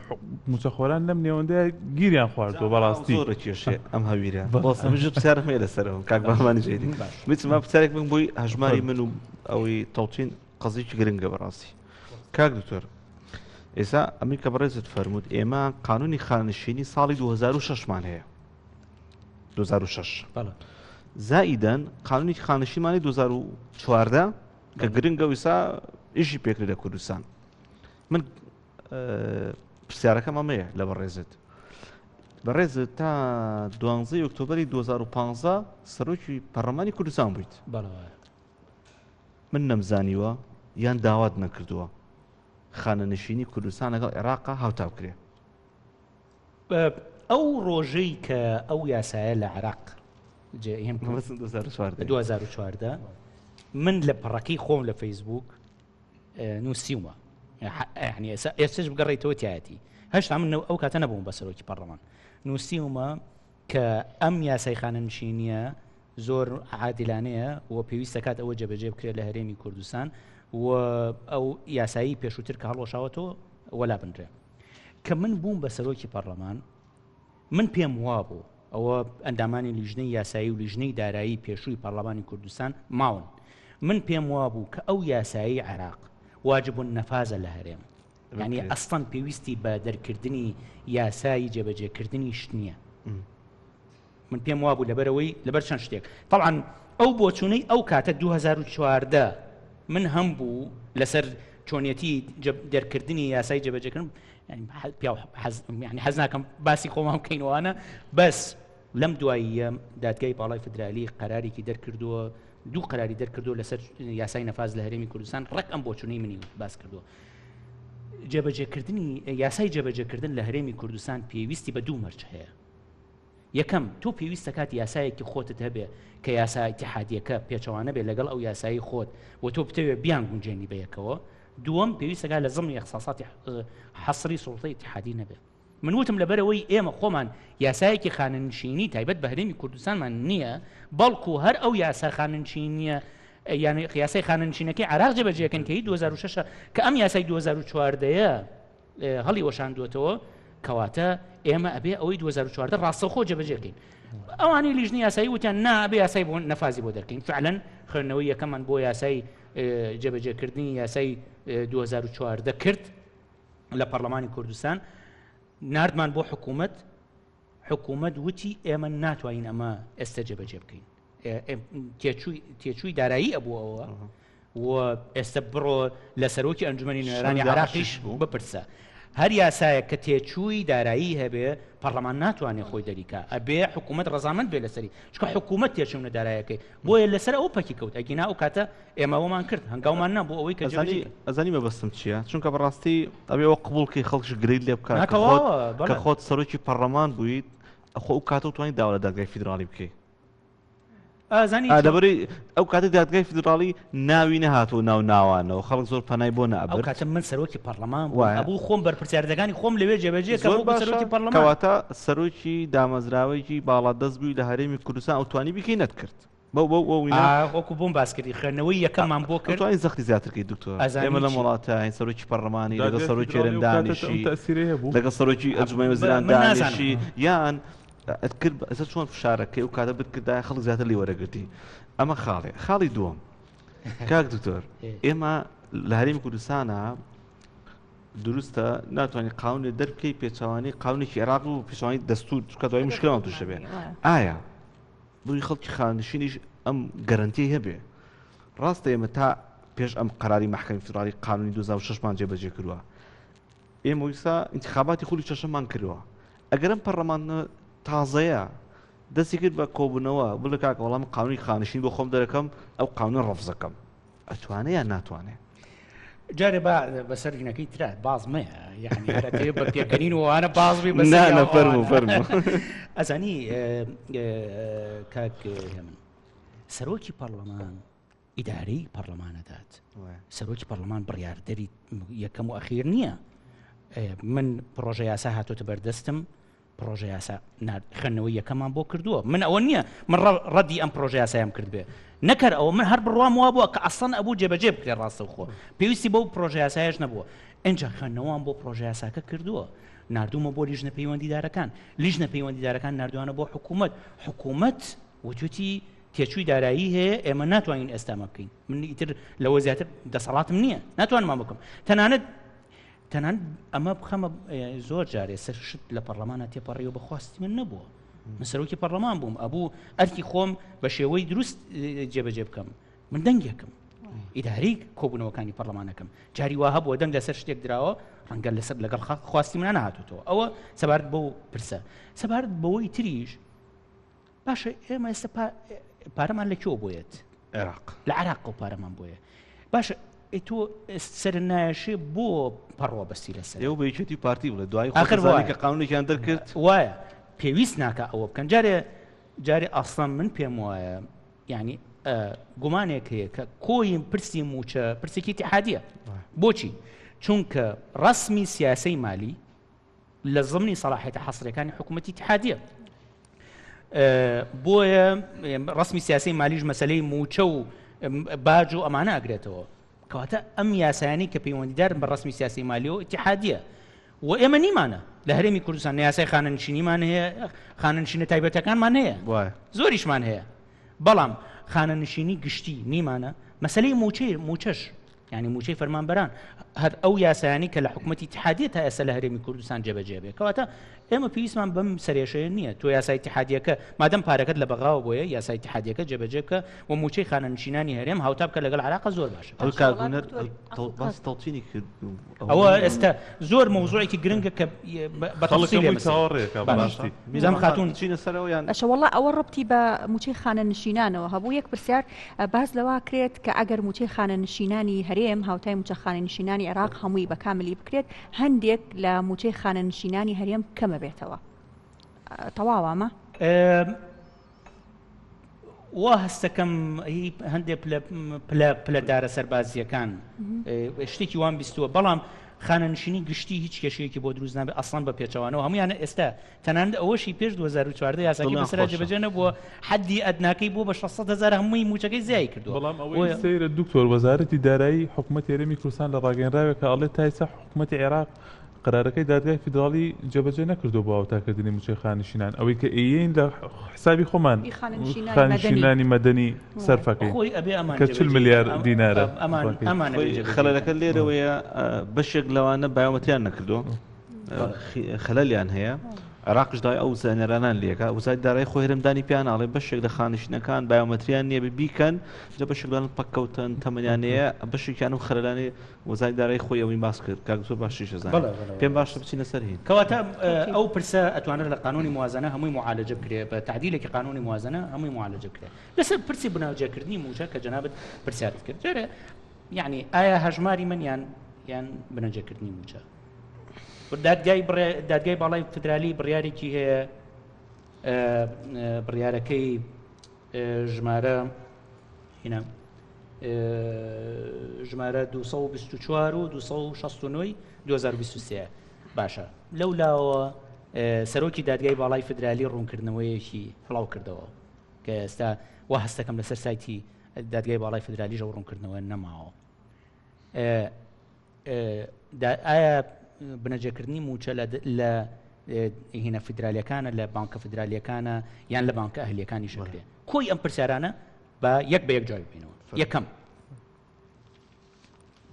مووچەخۆران لەم نێوەندەیا گیریان خواردووە بەڕاستی؟ زۆر کێشەیە ئەم هەویرە. بەڵێ منیش پرسیارم هەیە لەسەرەوە کاک بەهمانی جەیدی. ویستم پرسیارێک بکەم بۆی هەژماری من و ئەوەی تەوتین قەزیەکی گرنگە بەڕاستی کاک دکتۆر ئێستا ئەمی کە بەڕێزت فەرمووت ئێمە قانونی خانەنشینی ساڵی 2006 مان هەیە 2006 زائیدەن قانونی خانشیمانی 2014 کە گرنگە ویسا ئیشی پێکرێت لە کوردستان من پرسیارەکەم ئەمەیە لە بەڕێزت بەڕێزت تا دوانزەی ئۆکتۆبری 2015 سەرۆکی پەرلەمانی کوردستان بوویت من نەمزانیوە یان داوات نەکردووە خانەنشینی کوردستان لەگەڵ عێراقا هاوتا بکرێ. ئەو ڕۆژەی کە ئەو یاسایە لە عێراق 2014 من لە پەڕەکەی خۆم لە فەیسبوک نووسیومە یعنی ئێستش بگەڕێیتەوە تایەتی هەشتا من ئەو کاتە نەبووم بە سەرۆکی پەرلەمان نووسیومە کە ئەم یاسای خانەنشینیە زۆر عادیلانەیە و پێویست دەکات ئەوە جێبەجێ بکرێت لە هەرێمی کوردستان و ئەو یاسایی پێشووتر کە هەڵوەشاوەتەوە وەلا بنرێ. کە من بووم بە سەرۆکی پەرلەمان من پێم وابوو ئەوە ئەندامانی لیژنەی یاسایی و لیژنەی دارایی پێشووی پەرلەمانی کوردستان ماون من پێم وابوو کە ئەو یاسایی عێراق واجب النفاذە لە هەرێم یعنی ئەسڵەن پێویستی بە دەرکردنی یاسایی جێبەجێکردنیش نییە. من پێم وابوو لەبەرئەوەی لەبەر چەند شتێک تەبعەن ئەو بۆچوونەی ئەو کاتە 2014 من هەم بوو لەسەر چۆنیەتی دەرکردنی یاسای جێبەجێکردن پیاو یعنی حەز ناکەم باسی خۆمان بکەینەوانە بەس لەم دواییە دادگای باڵای فدرالی قەرارێکی دەرکردووە دوو قەراری دەرکردووە لەسەر یاسای نەفاز لە هەرێمی کوردستان ڕێک ئەم بۆچوونەی منی باس کردووە جێبەجێکردنی یاسای جێبەجێکردن لە هەرێمی کوردستان پێویستی بە دوو مەرج هەیە یەکەم، تۆ پێویست دەکات یاسایەکی خۆتت هەبێ کە یاسا ئیتیحادییەکە پێچەوانە بێ لەگەڵ ئەو یاسایەی خۆت و تۆ بتەوێ بیانگونجێنی بە یەکەوە. دووەم، پێویست دەکات لە زمنی ئیخساساتی حەسری سوڵتەی ئیتیحادی نەبێ. من وتم لەبەرئەوەی ئێمە خۆمان یاسایەکی خانەنشینی تایبەت بە هەرێمی کوردستانمان نییە، بەڵکو هەر ئەو یاسا خانەنشینییە یان یاسای خانەنشینەکەی عێراق جێبەجێ کەین کە هی 2006 کە ئەم یاسای 2014 یە هەڵی وەشاندووەتەوە کەواتە ئێمە ئەبێ ئەوەی 2014 ڕاستەوخۆ جێبەجێ بکەین ئەوانەی لیژنەی یاسایی وتیان نا ئەبێ یاسای بۆ نەفازی بۆ دەرکەین فعلەن خوێندنەوەی یەکەمان بۆ یاسای جێبەجێکردنی یاسای 2014 کرد لە پەرلەمانی کوردستان ناردمان بۆ حکوومەت. حکوومەت وتی ئێمە ناتوانین ئەمە ئێستا جێبەجێ بکەین تێچووی تێچووی دارایی ئەبوو ئەوە و ئێستا بڕۆ لە سەرۆکی ئەنجومەنی نوێنەرانی عراقیش بپرسە هەر یاسایە کە تێچووی دارایی هەبێ پەرلەمان ناتوانێت خۆی دەریکا ئەبێ حکوومەت ڕەزامەند بێ لەسەری چکە حکوومەت تێچوونە دارایەکەی بۆیە لەسەر ئەو پەکی کەوت ئەگینا ئەو کاتە ئێمەوەمان کرد هەنگاومان نا بۆ ئەوەی کە ئەزانی مەبەستم چییە چونکە بەڕاستی ئەبێ ئەوە قبوڵکەی خەڵکش گرەیت لێ بکات کە خۆت سەرۆکی پەرلەمان بوویت ئەخۆ ئەو کاتە توانی داوا لە دادگای فیدراڵی بکەی ئازانی لەبەری ئەو کاتە دادگای فیدراڵی ناوی نەهاتوو ناو ناوانەوە خەڵک زۆر پەنای بۆ نابرد ئەو کاتە من سەرۆکی پەرلەمان بووم ئەبوو خۆم بەرپرسیارەکانی خۆم لەوێ جێبەجێ کە بۆ سەرۆکی پەرلەمان کەواتە سەرۆکی دامەزراوەیەکی باڵادەست بووی لە هەرێمی کوردستان ئەو توانی بیکەی نەتکرد بەو بەو بەو وینا وەکو بۆم باس کردی خوێندنەوەی یەکەممان بۆ کرد توانی زەختی زیاتر کەی دکتۆر ئێمە لەم وڵاتە سەرۆکی پەرلەمانی لەگەڵ سەرۆکی هەرێم دانیشی لەگەڵ سەرۆکی ئەنجومەنی وەزیران دانیشی یان ئەتکرد ئێستا چۆن فشارەکەی و کاتە بتکردایە خەڵک زیاتر لی وەرەگرتی ئەمە خاڵێ خاڵی دووەم کاک دکتۆر ئێمە لە هەرێمی کوردستانە دروستە ناتوانانی قاونێ دەربکەی پێچوانی قاونێکی عێراق و پێچوانی دەستور چکە دوای مشکلمان توش دەبێت ئایا بۆی خەڵکی خانەنشینیش ئەم گەرەنتیەی هەبێ. ڕاستە ئێمە تا پێش ئەم قەراری مەحکەمی فیدراڵی قانونی 2006 مان جێبەجێ کردووە. ئێمە ویسا ئینتخاباتی خولی شەشەممان کردووە. ئەگەر ئەم پەرلەمانە تازەیە دەستی کرد بە کۆبوونەوە بڵێ کاکە وەڵام قانونی خانشین بۆ خۆم دەرەکەم ئەو قانونە ڕەفزەکەم ئەتوانێ یان ناتوانێ؟ جارێ با بەسەر ژنەکەی ترا باز مەیە یعنی بە پێکەنین وانە باز بی بەسەر فەرمو فەرمو ئەزانی کاک هێمن سەرۆکی پەرلەمان ئیدارەی پەرلەمانەدات سەرۆکی پەرلەمان بڕیاردەری یەکەم و ئەخیر نییە من پرۆژە یاسا هاتۆتە بەردەستم پڕۆژە یاسا خوێندنەوەی یەکەمان بۆ کردووە من ئەوە نییە من ڕەدی ئەم پڕۆژە یاسایم کرد بێ نەکەر ئەوە من هەر بڕوام وا بووە کە ئەسڵەن ئەبوو جێبەجێ بکرێ ڕاستەوخۆ پێویستی بەو پڕۆژە یاسایش نەبووە ئینجا خوێندنەوەم بۆ پڕۆژە یاساکە کردووە نردومە بۆ لیژنە پەیوەندیدارەکان لیژنە پەیوەندیدارەکان نردوانە بۆ حکوومەت حکوومەت وتوتی تێچووی دارایی هەیە ئێمە ناتوانین ئێستامە بکەین من ئیتر لەوە زیاتر دەسەڵاتم نییە ناتوانم بکەم تەنانەت تەنانەت ئەمە بخەمە زۆر جارێ سەر شت لە پەرلەمانە تێپەڕیەوە بە خواستی من نەبووە من سەرۆکی پەرلەمان بووم ئەبوو ئەرکی خۆم بە شێوەی دروست جێبەجێ بکەم من دەنگێکم ئیداری کۆبوونەوەکانی پەرلەمانەکەم جاری وا هەبووە دەنگ لەسەر شتێک دراوە ڕەنگە لەسەر لەگەڵ خواستی منە نهاتوتەوە ئەوە سەبارەت بەو پرسە سەبارەت بەوەی تریش باشە ئێمە ئێستا پارەمان لە کوێ بۆیەت عێراق لە عراق و پارەمان بۆیە باشە تۆ سەر نایشێ بۆ پەڕوە بەستی لەسەر ئێوە بە یەکێتی پارتی بڵێ دوای آخر کە قانونێکیان دەرکرد وایە پێویست ناکە ئەوە بکەن جارێ جارێ ئاسان من پێم وایە یعنی گومانێک هەیە کە کۆی پرسی موچە پرسێکی اتحادیە بۆچی چونکە ڕسمی سیاسەی مالی لە زمنی سەڵاحیەتە حەسریەکانی حکوومەتی اتحادیە بۆیە ڕسمی سیاسی مالیش مەسلەی موچە و باج و ئەمانە ئەگرێتەوە کەواتە ئەم یاسایانی کە پەیوەندیدارن بە ڕسمی سیاسی مالیەوە اتحادیە و ئێمە نیمانە لە هەرێمی کوردستان یاسای خانەنشینیمان هەیە خانەنشینە تایبەتەکانمان هەیە زۆریشمان هەیە بەڵام خانەنشینی گشتی نیمانە مەسلەی موچەی موچەش یانی مووچەی فەرمانبەران هەر ئەو یاسایانی کە لە حکوومەتی اتحادیە تا ئێستا لە هەرێمی کوردستان جێبەجێ بێ کەواتە ئێمە پێویستمان بەم سەرێشەیە نییە تۆ یاسای اتحادیەکە مادەم پارەکەت لە بەغاوە بۆیە یاسای اتحادیەکە جێبەجێ بکە و مووچەی خانەنشینانی هەرێم هاوتا بکە لەگەڵ عراق زۆر باشە ئەو کاک هونەر باس تەوتینی کرد ئەوە ئێستا زۆر مەوزوعێکی گرنگە کە بە تەفسیل خەڵک چاوەڕێکە بەڕاستی میزان خاتون چینە سەرەوە یان باشە وەڵا ئەوە ڕەبتی بە مووچەی خانەنشینانەوە هەبوو یەک پرسیار باس لەوە کرێت کە ئەگەر مووچەی خانەنشینانی هەرێم هاوتای مووچە خانەنشینانی عێراق هەمووی بە کاملی بکرێت هەندێک لە مووچەی خانەنشینانی هەرێم کەمە بێتەوە تەواوە ئەمە؟ وا هەستەکەم هی هەندێک پلە پلە پلەدارە سەربازییەکان شتێکی وام بیستووە بەڵام خانەنشینی گشتی هیچ کێشەیەکی بۆ دروست نابێت ئەسڵەن بە پێچەوانەوە هەمویانە ئێستا تەنانەت ئەوەشی پێش 2014 یاساکەی دڵیان بەسەرا خۆشە. جێبەجێ نەبووە حەدی ئەدناکەی بووە بە 600 هەزار هەمووی مووچەکەی زیای کردووە بەڵام ئەوەی بۆیە سەیرە دکتۆر وەزارەتی دارایی حکومەتی هەرێمی کوردستان لە ڕاگەیەنراوێکا ئەڵێ تا ئێستا حکومەتی عێراق قەرارەکەی دادگای فیدراڵی جێبەجێ نەکردووە بۆ هاوتاکردنی مووچەی خانەنشینان، ئەوەی کە ئێیەین لە حسابی خۆمان ئی خانەنشینانی مەدەنی. خانەنشینانی مەدەنی سەرفەکەین خۆی ئەبێ ئەمان کە 40 جێبەجێ ملیار ئەم- دینارە ئەم- ئەمان بڕەکەی. ئەمان ئەبێ خۆی جێبەجێ خەلەلەکە بکەن. لێرەوەیە بەشێک لەوانە بایۆمەتریان نەکردووە خەلەلیان هەیە. عێراقیش داوای ئەو زانیارانان لێکا، وەزارەتی دارایی خۆی هەرێم دانی پیا ناڵێ بەشێک لە خانەنشینەکان بایۆمەتریان نییە بێ بیکەن، جا بەشێک لەوان پەککەوتن تەمەنیان نەیە، بەشێکیان ئەو خەلەلانەی وەزارەتی دارایی خۆی ئەوەی باس کرد، کاک زۆر باشیش ئەزانێ. بەڵێ، بەڵێ، پێم باشە بچینە سەر هین. کەواتە ئەو پرسە ئەتوانرێت لە قانونی موازنە هەمووی موعالەجە بکرێ، بە تەعدیلێکی قانونی موازنە هەمووی موعالەجە بکرێ. لەسەر پرسی بناوجێکردنی مووچە کە جەنابت پرسیارت کرد، جارێ یعنی ئایا هەژماری من یان یان بنەجێکردنی مووچە؟ دادگای دادگای باڵای فدرالی بڕیارێکی هەیە بڕیارەکەی ژمارە هینا ژمارە 224 و 269 2023 باشە لەو لاوە سەرۆکی دادگای باڵای فدرالی ڕوونکردنەوەیەکی بڵاو کردەوە کە ئێستا وا هەستەکەم لەسەر سایتی دادگای باڵای فدرالیش ئەو ڕوونکردنەوە نەماوە. ئایا بنەجەکردنی موچە لە هینە فیدرالیەکانە لە بانکە فیدرالیەکانە یان لە بانکە ئەهلیەکانی شکرێ کۆی ئەم پرسیارانە بە یەک بە یەک جوابی بینەوە یەکەم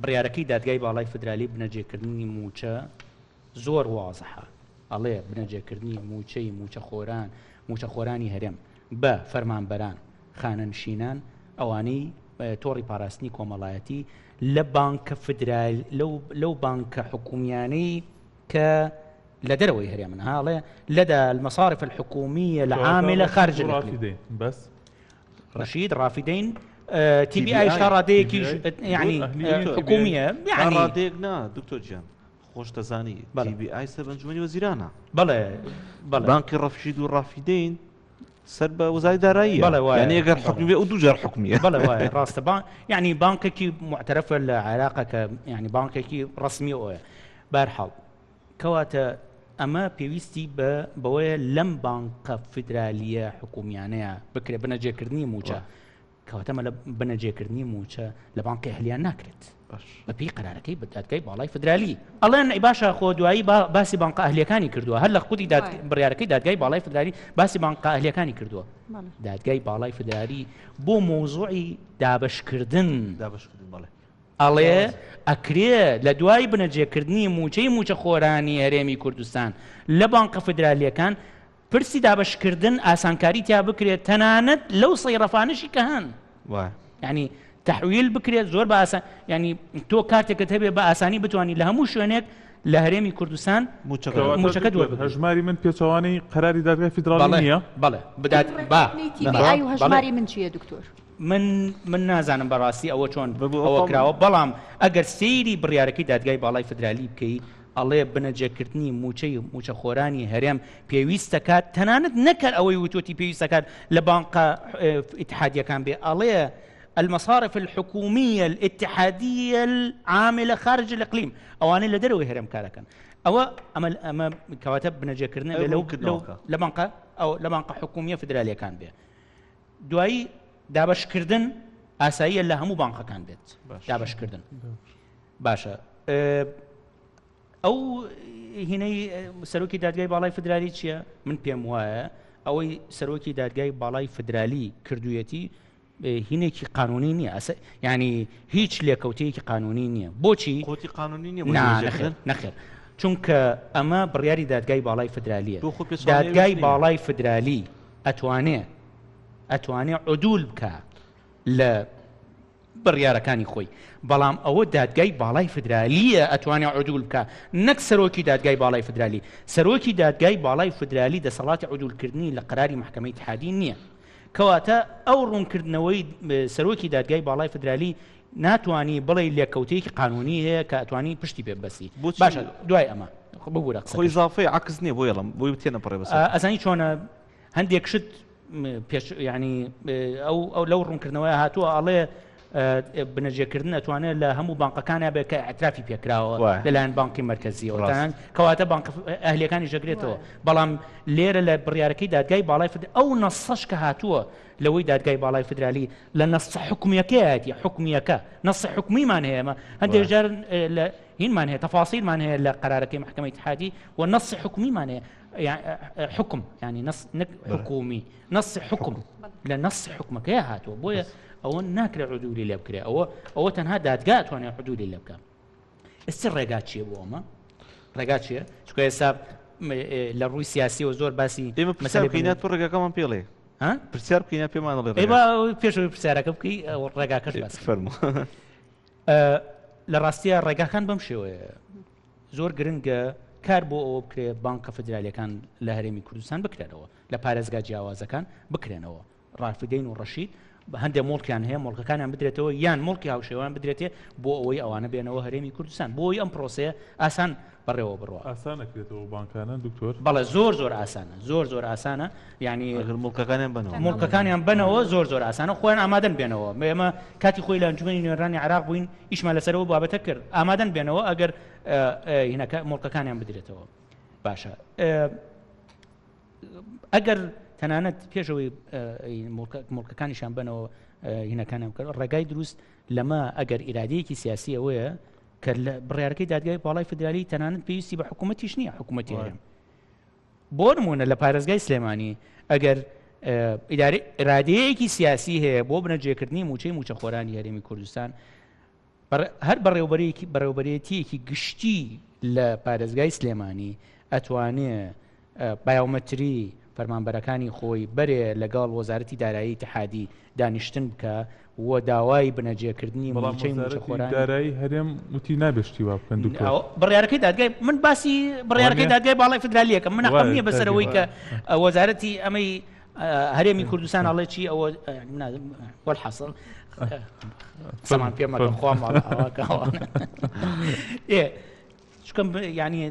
بڕیارەکەی دادگای باڵای فدرالی بنەجێکردنی موچە زۆر وازحە ئەڵێ بنەجێکردنی موچەی موچەخۆران موچەخۆرانی هەرێم بە فەرمانبەران خانەنشینان ئەوانەی تۆڕی پاراستنی کۆمەڵایەتی لە بانکە فدرال لەو بانکە حکومیانەی کە لە دەرەوەی هەرێمن هاڵێ لەدا المصارف الحكومية العاملة خارج الرافدين بس رشيد رافدين تي بي اي تا ڕادەیەکیش یعنی حکومیە یعنی ڕادەیەک نا دکتۆر گیان خۆش دەزانی تی بی ئای سەر بەنجومەنی وەزیرانە بەڵێ بەڵێ بانکی ڕەفشید و ڕافیدەین سەر بە وەزاری داراییە بەڵێ وایە. یعنی ئەگەر حکومی بێ ئەو دوو جار حکومیە بەڵێ وایە ڕاستە بان یعنی بانکێکی معتەرەفە لە عێراقە کە یعنی بانکێکی ڕەسمی ئەوەیە بەرحاڵ کەواتە ئەمە پێویستی بە بەوەیە لەم بانقە فیدرالیە حکومیانەیە بکرێ بنەجێکردنی موچە کەواتە مە لە بنەجێکردنی مووچە لە بانقی ئەهلیان ناکرێت بەپێی قەرارەکەی بە دادگای باڵای فدرالی ئەڵێن ئەی باشە خۆ دوایی باسی بانقە ئەهلیەکانی کردووە هەر لە خودی بڕیارەکەی دادگای باڵای فدرالی باسی بانقە ئەهلیەکانی کردووە دادگای باڵای فدرالی بۆ مۆزوعی دابشکردن دابشکردن بەڵێ ئەڵێ ئەکرێ لە دوای بنەجێکردنی موچەی موچەخۆرانی هەرێمی کوردستان لە بانقە فدرالیەکان پرسی دابەشکردن ئاسانکاری تیا بکرێت تەنانەت لەو سەیڕەفانەشی کە هەن یعنی تحویل بکرێت زۆر بە ئاسان ینی تۆ کارتێکت هەبێ بە ئاسانی بتوانانی لە هەموو شوێنێک لە هەرێمی کوردستان موچەکە دووە هەژماری من پێچەوانەی قەراری دادگای فیدراڵی نییە بەڵێ بدات با هەژماری من چییە دکتۆر من من نازانم بەڕاستی ئەوە چۆن ئەوە کراوە بەڵام ئەگەر سەیری بڕیارەکەی دادگای باڵای فدرالی بکەی ئەڵێ بنەجەکردنی مووچەی مووچەخۆرانی هەرێم پێویستەکات تەنانەت نەکەر ئەوەی وتوتی پێویستەکات لە بانقە ئیتحادیەکان بێ ئەڵێ المصارف الحكومية الاتحادية العاملة خارج الإقليم ئەوانەی لە دەرەوەی هەرێم کارەکەن ئەوە ئەمە ئەمە کەواتە بنەجێکردنە لەو لە بانقە ئەو لە بانقە حکومیە فدرالیەکان بێ دوایی دابەشکردن ئاساییە لە هەموو بانقەکان بێت دابەشکردن باشە ئەو هینەی سەرۆکی دادگای باڵای فدرالی چییە؟ من پێم وایە ئەوەی سەرۆکی دادگای باڵای فدرالی کردویەتی هینێکی قانونی نییە ئەسە ینی هیچ لێکەوتەیەکی قانونی نییە بۆچی قوتی قانونی نییە نەخێر نەخێر چونکە ئەمە بڕیاری دادگای باڵای فدرالیە دادگای باڵای فدرالی ئەتوانێ ئەتوانێ عدول بکە لە بڕیارەکانی خۆی، بەڵام ئەوە دادگای باڵای فدرالییە ئەتوانێ عدول بکا نەک سەرۆکی دادگای باڵای فدرالی، سەرۆکی دادگای باڵای فدرالی دەسەڵاتی عدول کردنی لە قەراری مەحکەمەی ئیتحادی نییە، کەواتە ئەو ڕوونکردنەوەی سەرۆکی دادگای باڵای فدرالی ناتوانی بڵێی لێکەوتەیەکی قانونی هەیە کە ئەتوانی پشتی پێ ببەستی. باشە دوای ئەمە ببورە قسەکەش. خۆ ئیزافەی عەکس نییە بۆیە ئەڵێم بۆی تێنەپەڕێ بەسەر. ئەزانی چۆنە هەندێک شت پێش ینی ئەو ئەو لەو ڕوونکردنەوەی هاتووە ئەڵێ بنەجێکردن ئەتوانێت لە هەموو بانقەکانە بێت کە اعترافی پێکراوە لەلایەن بانقی مرکزیەوە کەواتە بانق ئەهلیەکانی ژەگرێتەوە بەڵام لێرە لە بڕیارەکەی دادگای باڵای فد ئەو نەسەش کە هاتووە لەوەی دادگای باڵای فدرالی لە نەس حکومیەکەیەتی حکومیەکە نەس حکومیمان هەیەمە هەندێک جار لە هینمان هەیە تەفاسیلمان هەیە لە قرارەکەی محکمەی اتحادی و نەس حکومیمان هەیە حکم ینی نەس نەک حکومی نەس حکم لە نەس حکومەکەی هاتووە بۆیە ئەوە ناکرێت عدولی لێ بکرێ ئەوە ئەوە تەنها دادگا توانێت عدولی لێ بکە ئێستا ڕێگا چییە بۆ ئەمە ڕێگا چییە چکە ئێستا لە ڕووی سیاسیەوە زۆر باسی ئێمە پرسیار بکەین تۆ ڕێگاکەمان پێڵێ پرسیار بکەین پێمان دەڵێ پێشەوەی پرسیارەکە بکەی ڕێگاکەش باس فەرموو. لە ڕاستیە ڕێگاکان بەم شێوەیە زۆر گرنگە کار بۆ ئەوە بکرێ بانکە فدرالیەکان لە هەرێمی کوردستان بکرێنەوە لە پارێزگا جیاوازەکان بکرێنەوە ڕافدەین و ڕەشید هەندێک مڵکیان هەیە مڵکەکانیان بدرێتەوە یان مڵکی هاوشێوان بدرێتێ بۆ ئەوەی ئەوانە بێنەوە هەرێمی کوردستان بۆی ئەم پرۆسەیە ئاسان بەڕێوە بڕوا. ئاسان ئەکرێتەوە بانکانە دکتۆر؟ بەڵێ زۆر زۆر ئاسانە زۆر زۆر ئاسانە یعنی ئەگەر موڵکەکانیان بەنەوە موڵکەکانیان بەنەوە زۆر زۆر ئاسانە خۆیان ئامادەن بێنەوە ئێمە کاتی خۆی لە ئەنجومەنی نوێنەرانی عێراق بووین ئیشمان لەسەرەوە بابەتە کرد ئامادەن بێنەوە ئەگەر هینەکە موڵکەکانیان بدرێتەوە باشە ئەگەر تەنانەت پێشەوەی موڵکەکانیشان بەنەوە هینەکانیان بکەن ڕێگای دروست لەمە ئەگەر ئیرادەیەکی سیاسی ئەوەیە کە لە بڕیارەکەی دادگای باڵای فدرالی تەنانەت پێویستی بە حکوومەتیش نییە حکوومەتی هەرێم بۆ نمونە لە پارێزگای سلێمانی ئەگەر ئیرادەیەکی سیاسی هەیە بۆ بنەجێکردنی موچەی موچەخۆرانی هەرێمی کوردستان هەر بەڕێوبەرێکی بەڕێوبەرێتیەکی گشتی لە پارێزگای سلێمانی ئەتوانێ بایۆمەتری فەرمانبەرەکانی خۆی بەرێ لەگەڵ وەزارەتی دارایی ئیتحادی دانیشتن بکا و داوای بنەجێکردنی بەڵام مووچەی وەزارەتی مووچەخۆرانی دارایی هەرێم وتی نابێ شتی وا بکەن دکتۆر. ئەوە بڕیارەکەی دادگای من باسی بڕیارەکەی وانیە؟ دادگای باڵای فیدرالیەکەم من حەقم وایە نییە بەسەر کاکی ئەوەی کە وایە. وەزارەتی ئەمەی هەرێمی کوردستان ئەڵێ چی ئەوە وەلحەسڵ قسەمان پێ مەکە خوا ماڵ ئاواکەوە ئێ چونکە یانی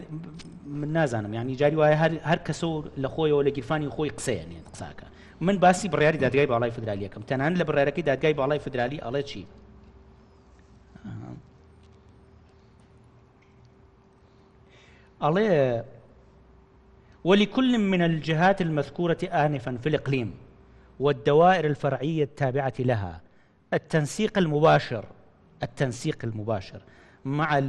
من نازانم یانی جاری وایە هەر هەر کەسە و لە خۆیەوە لە گیرفانی خۆی قسەیە نێت قساکە من باسی بڕیاری دادگای باڵای فدرالیەکەم تەنان لە بڕیارەکەی دادگای باڵای فدرالی ئەڵێ چی ئەڵێ ولكل من الجهات المذكورة آنفا في الإقليم والدوائر الفرعية التابعة لها التنسيق المباشر التنسيق المباشر مع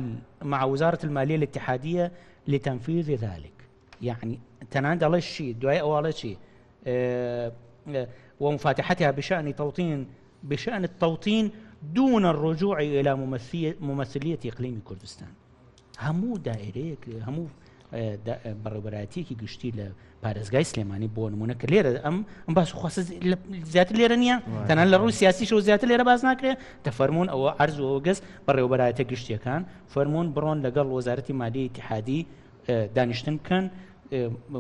مع وزارة المالية الاتحادية لتنفيذ ذلك يعني تەنانەت ئەڵێ چی دوای ئەوە ئەڵێ چی ومفاتحتها بشأن توطين بشأن التوطين دون الرجوع إلى ممثلية إقليم كردستان هەموو دائرەیەک هەموو بەڕێوبەرایەتیەکی گشتی لە پارێزگای سلێمانی بۆ نمونە کە لێرە ئەم ئەم باس و خواستە زیاتر لێرە نییە تەنان لە ڕووی سیاسیشەوە زیاتر لێرە باس ناکرێ دەفەرمونون ئەوە عرز و گەز بەڕێوبەرایەتە گشتیەکان فەرمونون بڕۆن لەگەڵ وەزارەتی مالی ئیتحادی دانیشتن بکەن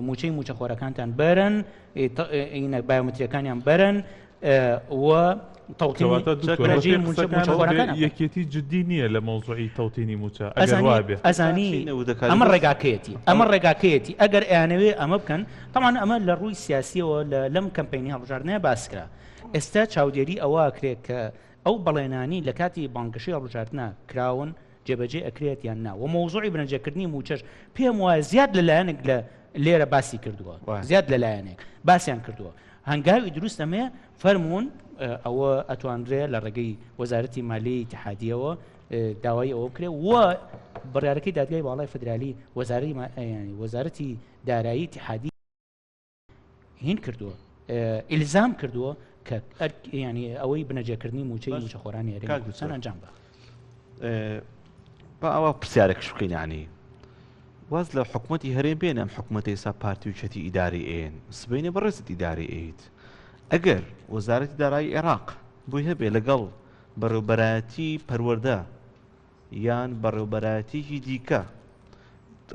موچەی موچەخۆرەکانتان بەرن بایۆمەتریەکانیان بەرن و یەکێتی جدی نییە لە مەوزوعی تەوتینی موچە ئەگەر وابێ ئەزانی ئەمە ڕێگاکەیەتی ئەمە ڕێگاکەیەتی ئەگەر ئەیانەوێ ئەمە بکەن تەمان ئەمە لە ڕووی سیاسیەوە لەم کەمپینی هەڵبژاردنە باسکرا ئێستا چاودێری ئەوە کرێت کە ئەو بەڵێنانی لە کاتی بانگەشەی هەڵبژاردنە کراون جێبەجێ ئەکرێت یان نا وە مەوزوعی بنەجەکردنی موچەش پێم وایە زیاد لە لایەنێک لە لێرە باسی کردووە زیاد لە لایەنێک باسیان کردووە هەنگاوی دروست ئەمەیە فەرموون ئەوە ئەتوانرێ لە ڕێگەی وەزارەتی مالی ئیتحادیەوە داوای ئەوە بکرێ و بڕیارەکەی دادگای باڵای فدرالی وەزارەتی وەزارەتی دارایی ئیتحادی هین کردووە ئیلزام کردووە کە ینی ئەوەی بنەجێکردنی موچەی موچەخۆرانی هەرێمی کوردستان ئەنجام بە با ئەوە پرسیارێکش بکەین ینی واز لە حکوومەتی هەرێم بێن ئەم حکوومەتی ئێستا پارتی و چەتی ئیداری ئێن سبینە بەڕێزت ئیداری ئەیت ئەگەر وەزارەتی دارایی عێراق بۆی هەبێ لەگەڵ بەڕێوبەرایەتی پەروەردە یان بەڕێوبەرایەتیەکی دیکە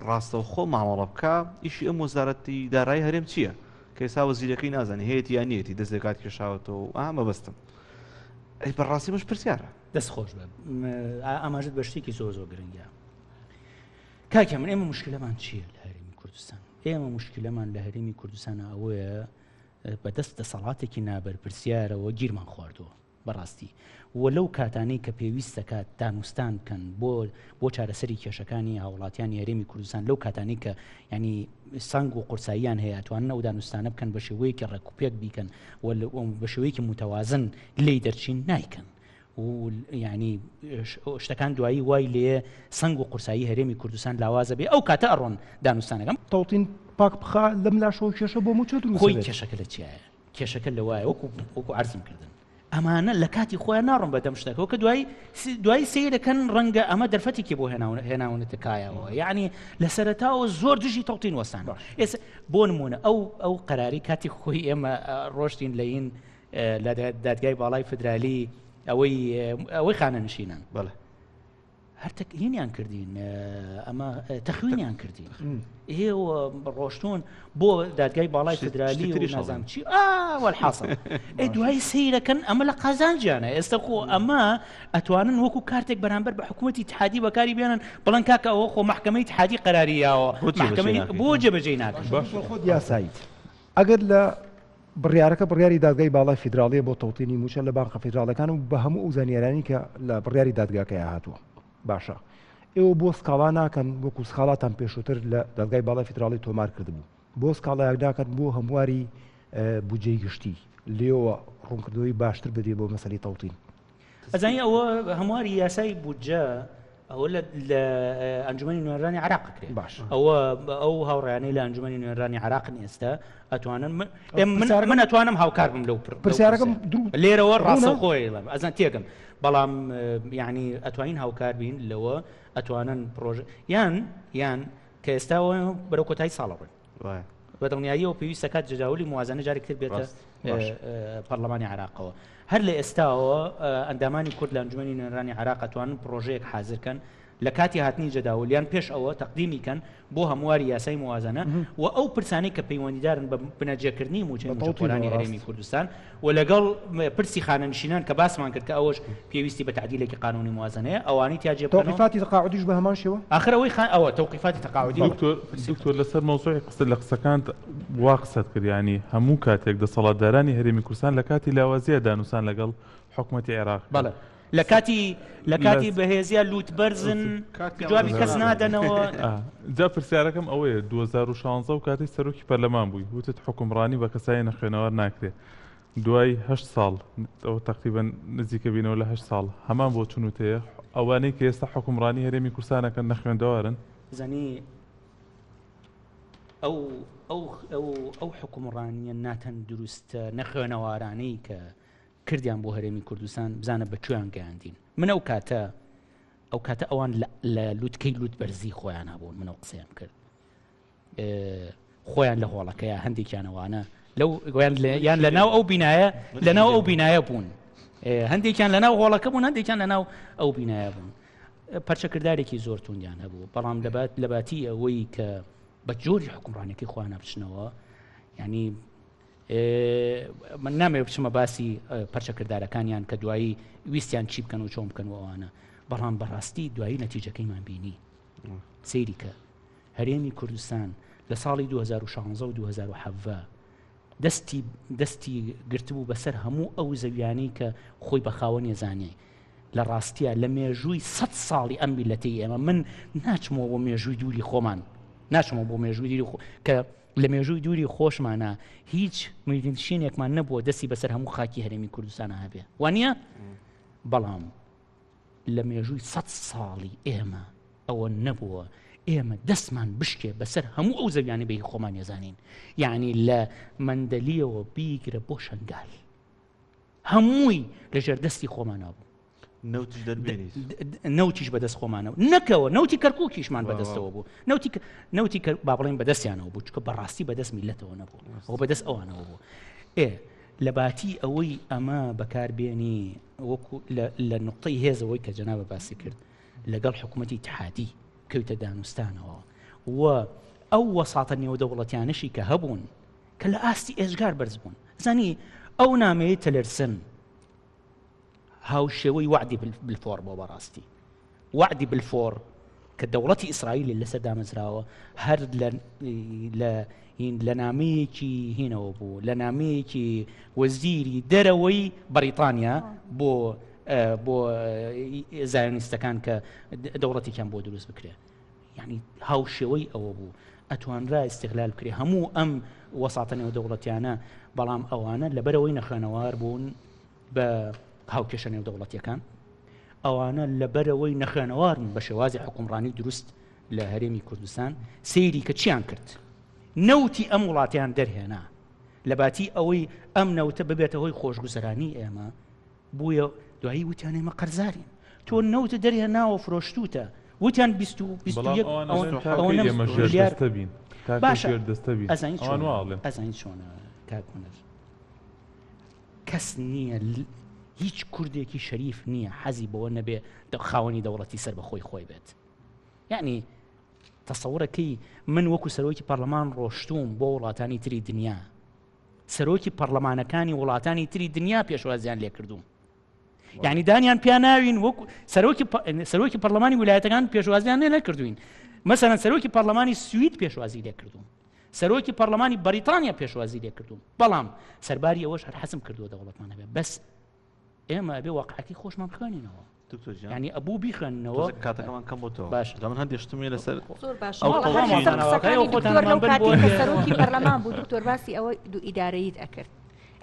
ڕاستەوخۆ مامەڵە بکا ئیشی ئەم وەزارەتی دارایی هەرێم چییە کە ئێستا وەزیرەکەی نازانێ هەیەتی یان نیەتی دەست لەکات کێشاوەتەوە و ئا مەبەستم ئەی بەڕاستی مش پرسیارە. دەست خۆش بێ ئاماژت بە شتێکی زۆر زۆر گرنگە کاکە من ئێمە مشکلەمان چییە لە هەرێمی کوردستان ئێمە مشکلەمان لە هەرێمی کوردستان ئەوەیە بەدەست دەسەڵاتێکی نابەرپرسیارەوە گیرمان خواردووە بەڕاستی و لەو کاتانەی کە پێویست دەکات دانوستان بکەن بۆ بۆ چارەسەری کێشەکانی هاوڵاتیانی هەرێمی کوردستان لەو کاتانەی کە ینی سەنگ و قورساییان هەیە توانن ئەو دانوستانە بکەن بە شێوەیەکی ڕێکوپێک بیکەن و بە شێوەیەکی متەوازن لێی دەرچین نایکەن و ینی شتەکان دوایی وای لێ سنگ و قورسایی هەرێمی کوردستان لاوازە بێ ئەو کاتە ئەڕۆن دانوستانەکەم تەوتین پاک بخا لەم لاشەوە کێشە بۆ موچە دروست خۆی کێشەکە لە چیایە کێشەکە لەوایە وەکو وەکو عەرزم کردن. ئەمانە لە کاتی خۆیان ناڕۆن بەدەم شتەکەەوە کە دوایی دوایی سەیرەکەن ڕەنگە ئەمە دەرفەتێکی بۆ هێناونەتە کایەوە یعنی لە سەرەتاوە زۆر دژی تەوتین وەستان ئێستا بۆ نمونە ئەو ئەو قەراری کاتی خۆی ئێمە ڕۆشتین لەین لە دادگای باڵای فدرالی ئەوەی ئەوەی خانەنشینان بەڵێ هەر هینیان کردین ئەمە تەخوینیان کردین ئێوە ڕۆشتون بۆ دادگای باڵای فدرالی و نازانم چی وەحاصل ئەی دوای سیرەکەن ئەمە لە قازانجیانە ئێستا خۆ ئەمە ئەتوانن وەکو کارتێک بەرامبەر بە حکوومەتی تحادی بەکاری بێنن بڵێن کاکە ئەوە خۆ محکمەی تحادی قەراری یاوە بۆ جێبەجێی ناکەن خۆت یاساییت ئەگەر لە بڕیارەکە بڕیاری دادگای باڵای فیدراڵیە بۆ تەوتینی مووچە لە بانقە فیدراڵەکان و بە هەموو ئەو زانیارانی کە لە بڕیاری دادگاکەیا هاتووە. باشە ئێوە بۆ سکاڵا ناکەن وەکو سکاڵاتان پێشووتر لە دادگای باڵای فیدراڵی تۆمار کردبوو بۆ سکاڵایەک ناکەن بۆ هەمواری بودجەی گشتی لێوە ڕوونکردنەوەی باشتر بدرێ بۆ مەسەلەی تەوتین؟ ئەزانی ئەوە هەمواری یاسای بودجە ئەوە لە ئەنجومەنی نوێنەرانی عراق کرێ باش ئەوە ئەو هاوڕیانەی لە ئەنجومەنی نوێنەرانی عراقن ئێستا ئەتوانن من ئەتوانم هاوکار بم لەو پرسیارەکەم لێرەوە ڕاستە خۆی ئەزان تێگەم بەڵام یعنی ئەتوانین هاوکار بین لەوە ئەتوانن پرۆژ یان یان کە ئێستا بەرەو کۆتایی ساڵە ڕۆین بە دڵنیاییەوە پێویستە کات جەداولی موازنە جارێک تر بێتە پەرلەمانی عراقەوە هەر لە ئێستاوە ئەندامانی کورد لە ئەنجومەنی نوێنەرانی عراق ئەتوانن پرۆژەیەک حازرکەن لە کاتی هاتنی جەداول یان پێش ئەوە تەقدیمی کەن بۆ هەمواری یاسای موازنە و ئەو پرسانەی کە پەیوەندیدارن بە بنەجێکردنی مووچەی مووچەخۆرانی هەرێمی کوردستان و لەگەڵ پرسی خانەنشینان کە باسمان کرد کە ئەوەش پێویستی بە تەعدیلێکی قانونی موازنەیە ئەوانەی تیا جێ بکەنەوە. تەوقیفاتی تەقاعودیش بە هەمان شێوە؟ ئاخر ئەوەی خان ئەوە تەوقیفاتی تەقاعودی دکتۆر دکتۆر لەسەر مەوزوعی قسە لە قسەکانت وا قسەت کرد یانی هەموو کاتێک دەسەڵاتدارانی هەرێمی کوردستان لە کاتی لاوازیە دانوسان لەگەڵ حکومەتی عێراق کرد. بەڵێ لە کاتی لە کاتی بەهێزیا لوت بەرزن جوابی کەس نادەنەوە. جا پرسیارەکەم ئەوەیە 2016 و کاتێک سەرۆکی پەرلەمان بووی وتت حوکمڕانی بە کەسانی نەخوێنەوار ناکرێ دوای هەشت ساڵ ئەوە تەقریبەن نزیکە بینەوە لە هەشت ساڵ هەمان بۆچونوت هەیە ئەوانەی کە ئێستا حوکمڕانی هەرێمی کوردستان ئەکەن نەخوێندەوارن؟ زانی ئەو ئەو ئەو ئەو حوکمڕانیە ناتەندروستە نەخوێنەوارانەی کە کردیان بۆ هەرێمی کوردستان بزانە بە کوێیان گەیاندین من ئەو کاتە ئەو کاتە ئەوان لە لوتکەی لوت بەرزی خۆیان هەبوون من ئەو قسەیان کرد خۆیان لە هۆڵەکەیە هەندێکیانەوانە لەو یان لە ناو ئەو بینایە لە ناو ئەو بینایە بوون هەندێکیان لە ناو هۆڵەکە بوون هەندێکیان لە ناو ئەو بینایە بوون پەرچەکردارێکی زۆر توندیان هەبوو بەڵام لەبات لەباتی ئەوەی کە بە جۆری حکومڕانەکەی خۆیان بچنەوە ینی من نامەوێت بچمە باسی پەرچەکردارەکانیان کە دوایی ویستیان چی بکەن و چۆن بکەن و ئەوانە بەڵام بەڕاستی دوایی نەتیجەکەیمان بینی سەیری کە هەرێمی کوردستان لە ساڵی 2016 و 2017 دەستی دەستی گرتبوو بەسەر هەموو ئەو زەویانەی کە خۆی بە خاوەنی زانێ لە ڕاستیە لە مێژووی سە ساڵی ئەم میلەتی ئێمە من ناچمەوە بۆ مێژووی دووری خۆمان ناچمەوە بۆ مێژووی دووری خۆ کە لە مێژووی دووری خۆشمانا هیچ میرنشینێکمان نەبووە دەستی بەسەر هەموو خاکی هەرێمی کوردستانا هەبێ وانە؟ بەڵام لە مێژووی سە ساڵی ئێمە ئەوە نەبووە ئێمە دەستمان بشکێ بەسەر هەموو ئەو زەویانی بەی خۆمان ێزانین یعنی لە مەندەلیەوە بیگرە بۆ شنگال هەمووی لەژێر دەستی خۆمانا بوو. نەوتیش دەربێنیت. نەوتیش بەدەست خۆمانەوە نەکەوە نەوتی کەرکووکیشمان بەدەستەوە بوو نەوتی نەوتی با بڵێن بەدەستیانەوە بوو چکە بەڕاستی بەدەست میلەتەوە نەبوو ئەو بەدەست ئەوانەوە بوو ئێ لە باتی ئەوەی ئەمە بەکاربێنی وەکو لە نقطەی هێزەوەی کە جەنابە باسی کرد لەگەڵ حکوومەتی تحادی کەوتە دانوستانەوە و ئەو وەساتە نێودەوڵەتیانەشی کە هەبوون کە لە ئاستی ئێجگار بەرز بوون زانی ئەو نامەیەی تەلەرسن هاوشێوەی وەعدی بلفۆر بۆ بەڕاستی وەعدی بلفۆر کە دەوڵەتی ئیسرائیلی لەسەر دامەزراوە هەر لە لە نامەیەکی هینەوە بوو لە نامەیەکی وەزیری دەرەوەی بەریتانیا بۆ بۆ زایۆنیستەکان کە دەوڵەتێکیان بۆ دروست بکرێت یعنی هاوشێوەی ئەوە بوو ئەتوانرا ئیستغلال بکرێ هەموو ئەم وەساتە نێودەوڵەتیانە بەڵام ئەوانە لەبەرەوەی نەخوێنەوار بوون بە هاوکێشە نێودەوڵەتیەکان ئەوانە لەبەرەوەی نەخوێنەوارن بە شێوازی حکومڕانی دروست لە هەرێمی کوردستان سەیری کە چیان کرد نەوتی ئەم وڵاتیان دەرهێنا لە باتی ئەوەی ئەم نەوتە ببێتە هۆی خۆشگوزەرانی ئێمە. بوویە دوایی وتیان ئێمە قەرزارین تۆ نەوتە دەرهێناوە فرۆشتوتە وتیان 21 باشە ئەزانی ئەزانی چۆنە کاکۆنەر کەس نییە هیچ کوردێکی شەریف نییە حەزی بەوە نەبێ خاوەنی دەوڵەتی سەر بەخۆی خۆی بێت یعنی تەسەورەکەی من وەکو سەرۆکی پەرلەمان ڕۆشتوم بۆ وڵاتانی تری دنیا سەرۆکی پەرلەمانەکانی وڵاتانی تری دنیا پێشوازیان لێکردوم یعنی دانیان پیاناوین وەکو سەرۆکی سەرۆکی پەرلەمانی ولایەتەکان پێشوازیان لێ نەکردوین مەسەلەن سەرۆکی پەرلەمانی سوید پێشوازی لێکردوم سەرۆکی پەرلەمانی بەریتانیا پێشوازی لێکردوم بەڵام سەرباری ئەوەش هەر حەزم کردووە دەوڵەتمان هەبێ بەس ئێمە ئەبێ واقعەکەی خۆشمان بخوێنینەوە دکتۆر گیان یعنی ئەبوو بیخوێننەوە تۆزێک کاتەکەمان کەم بۆتەوە باش. جا من هەندێک شتم هەیە لەسەر زۆر باش ئەو وەڵا هەر تەوتینە. لەسەر قسەکانی ئەو خۆتان دکتۆر لەو مان بن کاتەی کە بۆ سەرۆکی پەرلەمان بوو دکتۆر باسی ئەوەی دوو ئیدارەییت ئەکرد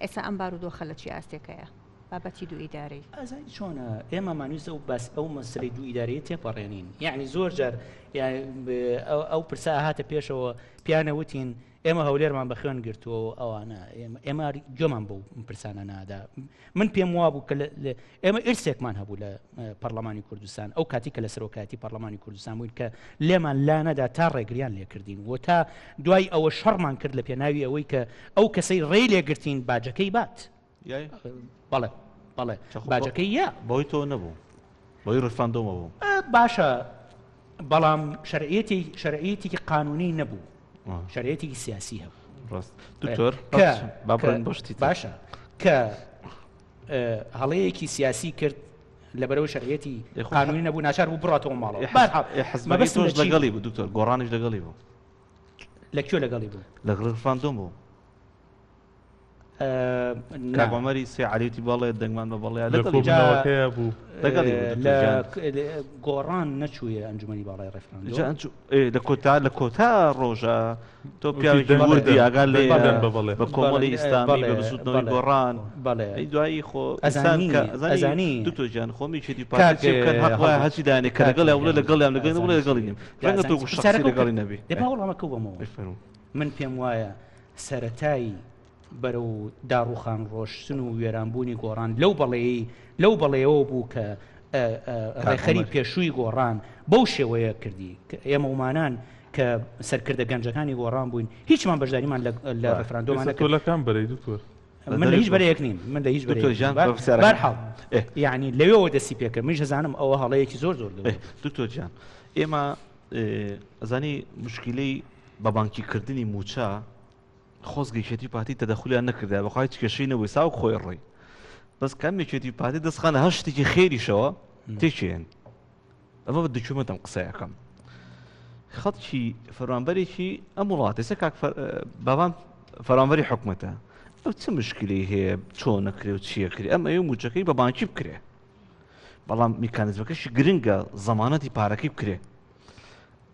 ئێستا ئەم بارودۆخە لە چی ئاستێکەیە بابەتی دوو ئیدارەی ئەزانی چۆنە ئێمە مانویست ئەو باس ئەو مەسلەی دوو ئیدارەیە تێپەڕێنین یعنی زۆر جار یان ئەو پرسە هاتە پێشەوە پیانە وتین ئێمە هەولێرمان بە خوێن گرتووە و ئەوانە ئێمە گوێمان بەو پرسانە نادا من پێم وابوو کە ئێمە ئرسێکمان هەبوو لە پەرلەمانی کوردستان ئەو کاتی کە لە سەرۆکایەتی پەرلەمانی کوردستان بووین کە لێمان لا نەدا تا ڕێگریان لێکردین و تا دوای ئەوە شەڕمان کرد لە پێناوی ئەوەی کە ئەو کەسەی ڕێی لێگرتین باجەکەی بات بەڵێ بەڵێ باجەکەی یا بەهۆی تۆ نەبوو بەهۆی ڕیفراندۆمە بوو باشە بەڵام شەرعیەتی شەرعیەتێکی قانونی نەبوو شەرعیەتێکی سیاسی هەبوو ڕاست دکتۆر باشتی باشە کە هەڵەیەکی سیاسی کرد لەبەرەوە شەرعیەتی قانونی نەبوو ناچار بوو بڕاتەوە ماڵەوە مەبەستم لەگەڵی بوو دکتۆر گۆڕانیش لەگەڵی بوو لە کوێ لەگەڵی بوو لەگەڵ ڕیفراندۆم بوو کاک عومەری سێ عەلی وتی بەڵێ دەنگمان بە بەڵێ لە کۆبوونەوەکەیا بوو. لەگەڵی بوو دکتۆر گیان. گۆڕان نەچوویە ئەنجومەنی باڵای ڕێفراندۆم. جا ئەنجو ئێ لە کۆتا لە کۆتا ڕۆژە تۆ وتی پیاوێکی دەنگ وردی بدەن ئاگات دەنگ لێیە بدەن بە بەڵێ. بە کۆمەڵی بەڵێ ئیسلامی بە بەڵێ بزووتنەوەی بەڵێ گۆڕان بەڵێ ئەی دوایی خۆ ئینسان ئەزانی کە ئەزانی ئەزانی دکتۆر گیان خۆم یەکێتی و پارتی کاک چی بکەن هەق وایە هەڵگورد هەرچی دانێ کە کاک لەگەڵیان بڵێ هێمن لەگەڵیان لەگەڵ نەبڵێ ئەزانی لەگەڵی چی نیم ڕەنگە تۆ ئەزانی چی وەکو شەخسی پرسیارەکەو لەگەڵی کرد نەبی دەی با وەڵامەکەو بەمەوە ئەی فەرموو. من پێم وایە سەرەتای بەرەو داڕوخان ڕۆشتن و وێرانبوونی گۆڕان لەو بەڵێی لەو بەڵێیەوە بوو کە ڕێکخەری پێشووی گۆڕان بەو شێوەیە کردی ئێمە ومانان کە سەرکردە گەنجەکانی گۆڕان بووین هیچمان بەشداریمان لە ڕفراندۆمان نەکرد. لە کام بەرەی دکتۆر؟ من لە هیچ بەرەیەک نیم من لە هیچ بەرەیەک بەرحاڵ یعنی لەوێەوە دەستی پێکرد منیش دەزانم ئەوە هەڵەیەکی زۆر زۆر گەورە دکتۆر گیان ئێمە ئەزانی مشکلەی بە بانکی کردنی مووچە خۆزگە یەکێتی و پارتی تەدەخولیان نەکردایە بەخوا هیچ کێشەی نەبوو ئێستا وەک خۆی ڕۆی بەس کام یەکێتی و پارتی دەست خانە هەر شتێکی خێریشەوە تێکێن ئەمە بە دکیومنتم قسەیەکەم خەڵکی فەرمانبەرێکی ئەم وڵاتە ئێستا کاک بابان فەرمانبەری حکومەتە ئەو چ مشکلی هەیە چۆن نەکرێ و چییە کرێ ئەم ئەوێ موچەکەی بە بانکی بکرێ بەڵام میکانیزمەکەشی گرنگە زەمانەتی پارەکەی بکرێ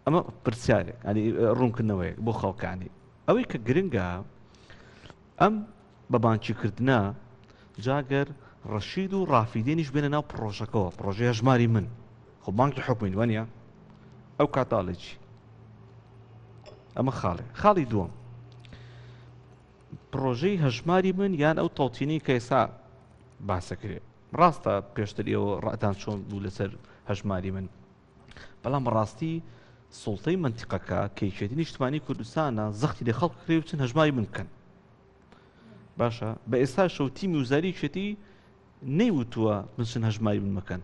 ئەمە پرسیارێک ینی ڕوونکردنەوەیەک بۆ خەڵکانی ئەوەی کە گرنگە ئەم بە بانکیکردە جاگەر ڕەشید و ڕافیدێنیش بێنە ناو پرۆژەکەەوە پرۆژەی هەژماری من خۆ بانکی حکومین وانە ئەو کاتاڵێکی ئەمە خاڵێ خاڵی دووەم پرۆژەی هەژماری من یان ئەو تەوتینی کە ئێستا باسەکرێ ڕاستە پێشتر ئێوە ڕاتان چۆن بوو لەسەر هەژماری من بەڵام بەڕاستی سوڵتەی مەنتیقەکە کە یەکێتی نیشتمانی کوردستانە زەختی لێ خەڵک کرێ و چن هەژماری من بکەن باشە بە ئێستاشەوە تیمی وزاری یەکێتی نەیوتووە بچن هەژماری من مەکەن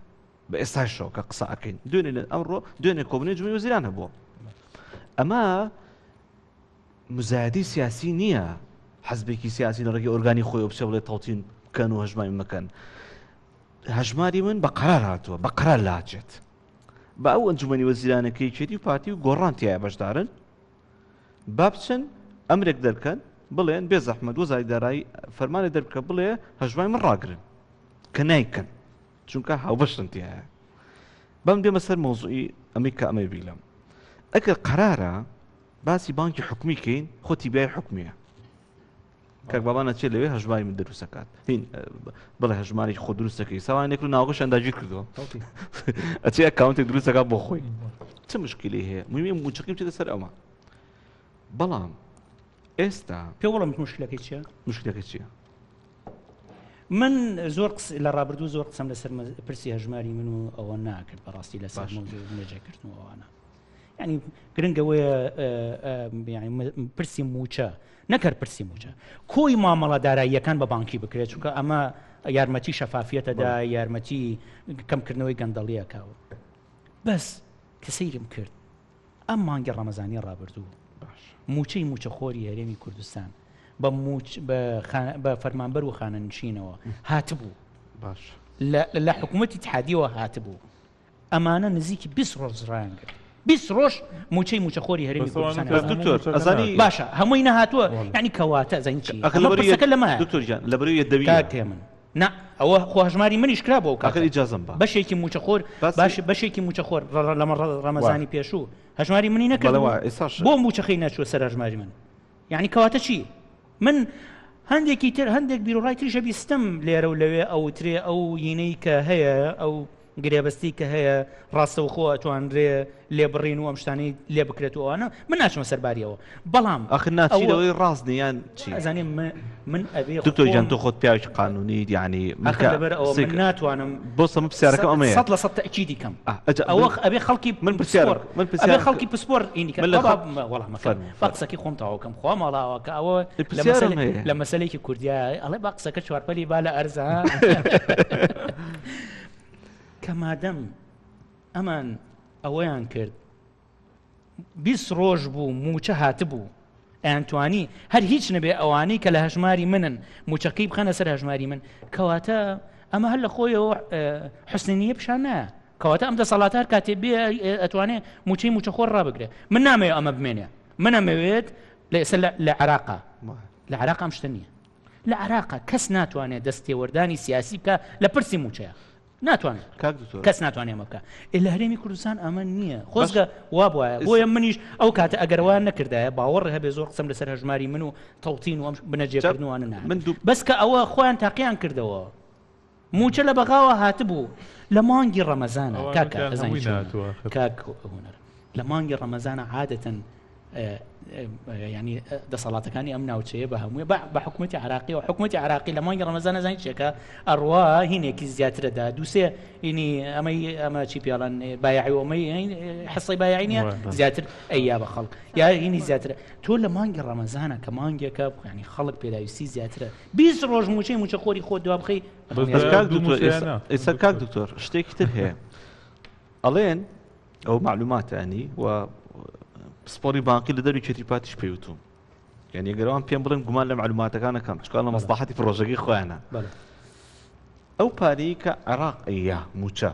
بە ئێستاشەوە کە قسە ئەکەین دوێنێ لە ئەمڕۆ دوێنێ کۆبنەی جمهوری وەزیران هەبووە ئەمە مزایەتی سیاسی نییە حزبێکی سیاسی لە ڕێگەی ئۆرگانی خۆی بچێ بڵێ تەوتین بکەن و هەژماری مەکەن هەژماری من بە قەرار هاتووە بە قەرار لاچێت بە ئەو ئەنجومەنی وەزیرانە کە یەکێتی و پارتی و گۆڕان تیایا بەشدارن با بچن ئەمرێک دەرکەن بڵێن بێ زەحمەت وەزاری دارایی فەرمانێ دەربکە بڵێ هەژماری من ڕاگرن کە نایکەن چونکە هاوبەشن تیایا بەم دێمە سەر مەوزوعی ئەمەی کە ئەمەی بیلم ئەگەر قەرارە باسی بانکی حکومی کەین خۆ تیبیای حکومیە کاک بابان ئەچێت لەوێ هەژماری من دروست ئەکات هین بڵێ هەژمارێکی خۆ دروست دەکەی ساوانێک و ناوەکەشیان داگیر کردووە ئەچێ ئەکاونتێک دروست دەکات بۆ خۆی چ مشکلی هەیە مهمی موچەکەی بچێتە سەر ئەمە بەڵام ئێستا پێ وەڵم مشکلەکەی چییە مشکلەکە چییە؟ من زۆر لە ڕابردوو زۆر قسەم لەسەر پرسی هەژماری من و ئەوە ناکرد بەڕاستی لەسەر بنەجێکردن و ئەوانە ینی گرنگەوەیە پرسی موچە نەکەر پرسی موچە کۆی مامەڵە داراییەکان بە بانکی بکرێت چونکە ئەمە یارمەتی شەفافیەتەدا یارمەتی کەمکردنەوەی گەندەڵیەکەەوە بەس کە سەیرم کرد ئەم مانگی ڕەمەزانی ڕابردوو موچەی موچەخۆری هەرێمی کوردستان بە موچ بە فەرمانبەر و خانەنشینەوە هاتبوو باش لە حکوومەتی تحادیەوە هاتبوو ئەمانە نزیکی 20 ڕۆژ ڕایان گرت 20 ڕۆژ موچەی موچەخۆری هەرێمی کوردستان دکتۆر ئەزانی باشە هەمووی نەهاتووە یعنی کەواتە زانی چی پرسەکە لەمایە دکتۆر گیان لەبەرەوەی یەدەویە کاک هێمن نا ئەوە خۆ هەژماری منیش کرا بۆ ئاخر ئیجازەم با بەشێکی موچەخۆر باش بەشێکی موچەخۆر لە ڕەمەزانی پێشوو هەژماری منی نەکرد بۆ موچەخەی نەچوە سەر هەژماری من یعنی کەواتە چی من هەندێکی تر هەندێک بیرۆڕای تریشە بیستم لێرە و لەوێ ئەوترێ ئەو یینەی کە هەیە ئەو گرێبەستی کە هەیە ڕاستەوخۆ ئەتوانرێ لێبڕین و ئەم شتانەی لێ بکرێت و ئەوانە من ناچمە سەر باریەوە بەڵام ئەخر ناچی لەوەی ڕاست نیە یان چی؟ ئەزانی من ئەبێ دکتۆر گیان تۆ خۆت پیاوێکی قانونیت یعنی من ئەخر کە لەبەر ئەوە من ناتوانم بۆ سە من پرسیارەکەم ئەمەیە 100% تەئکیدی کەم ئەجا ئەوە ئەبێ خەڵکی من پرسیارم پسپۆر من ئەبێ پرسیارم خەڵکی پسپۆر ئینی کە من لە بابا خەڵ وەڵامەکەم فەرموو با فەرموو قسەکەی خۆم تەواو کەم خوا ماڵاوە کە ئەوە ئێ لە پرسیارم مەسەلە هەیە لە مەسەلەیەکی کوردیا ئەڵێ با قسەکە چوارپەلی با لە ئەرزا کە مادەم ئەمان ئەوەیان کرد 20 ڕۆژ بوو موچە هاتبوو ئەیانتوانی هەر هیچ نەبێ ئەوانەی کە لە هەژماری منن موچەکەی بخەنە سەر هەژماری من کەواتە ئەمە هەر لە خۆیەوە حسنی نیە پیشان نایە کەواتە ئەم دەسەڵاتە هەر کاتێ بێ ئەتوانێ موچەی موچەخۆر ڕابگرێ من نامەوێ ئەمە بمێنێ من ئەمەوێت لە ئێستا لە عێراقا لە عێراق ئەم شتە نییە لە عێراقا کەس ناتوانێت دەست تێوەردانی سیاسی بکە لە پرسی موچەیە ناتوانێت کاک دکتۆر کەس ناتوانێت ئەمە بکە ئێ لە هەرێمی کوردستان ئەمە نییە خۆزگە وا بواە بۆیە منیش ئەو کاتە ئەگەر وایان نەکردایە باوەڕ هەبێ زۆر قسەم لەسەر هەژماری من و تەوتین و ئەم بنەجێکردنوانە من من بەس کە ئەوە خۆیان تاقییان کردەوە موچە لە بەغاوە هاتبوو لە مانگی ڕەمەزانە کاکە ئەزانی چۆنە کاک هونەر لە مانگی ڕەمەزانە عادەتەن ینی دەسەڵاتەکانی ئەم ناوچەیە بە هەمووی بە حکوومەتی عراقی و حکوومەتی عراقی لە مانگی ڕەمەزانە زانانی چێکە ئەڕوا هینێکی زیاترەدا دووسێ ینی ئەمەی ئەمە چی پێڵەن بایعی ئەمەی حسەی بایعی نیە زیاتر ئەیا بە خەڵک یا هینی زیاترە تۆ لە مانگی ڕەمەزانە کە مانگێکە ینی خەڵک پێداویستی زیاترە 20 ڕۆژ موچەی موچەخۆری خۆت دوا بخەی بەس کاک دکتۆر ئێستا کاک دکتۆر شتێکی تر هەیە ئەڵێن ئەو معلوماتانی و پسپۆری بانقی لە دەری چێتی پاتیش پێوتوم یعنی گەرەوان پێم بڵێن گومان لە معلوماتەکانەکەم چکان لە مەسڵحەتی پرۆژەکەی خۆیانە ئەو پارەی کە عێراق ئەییا موچە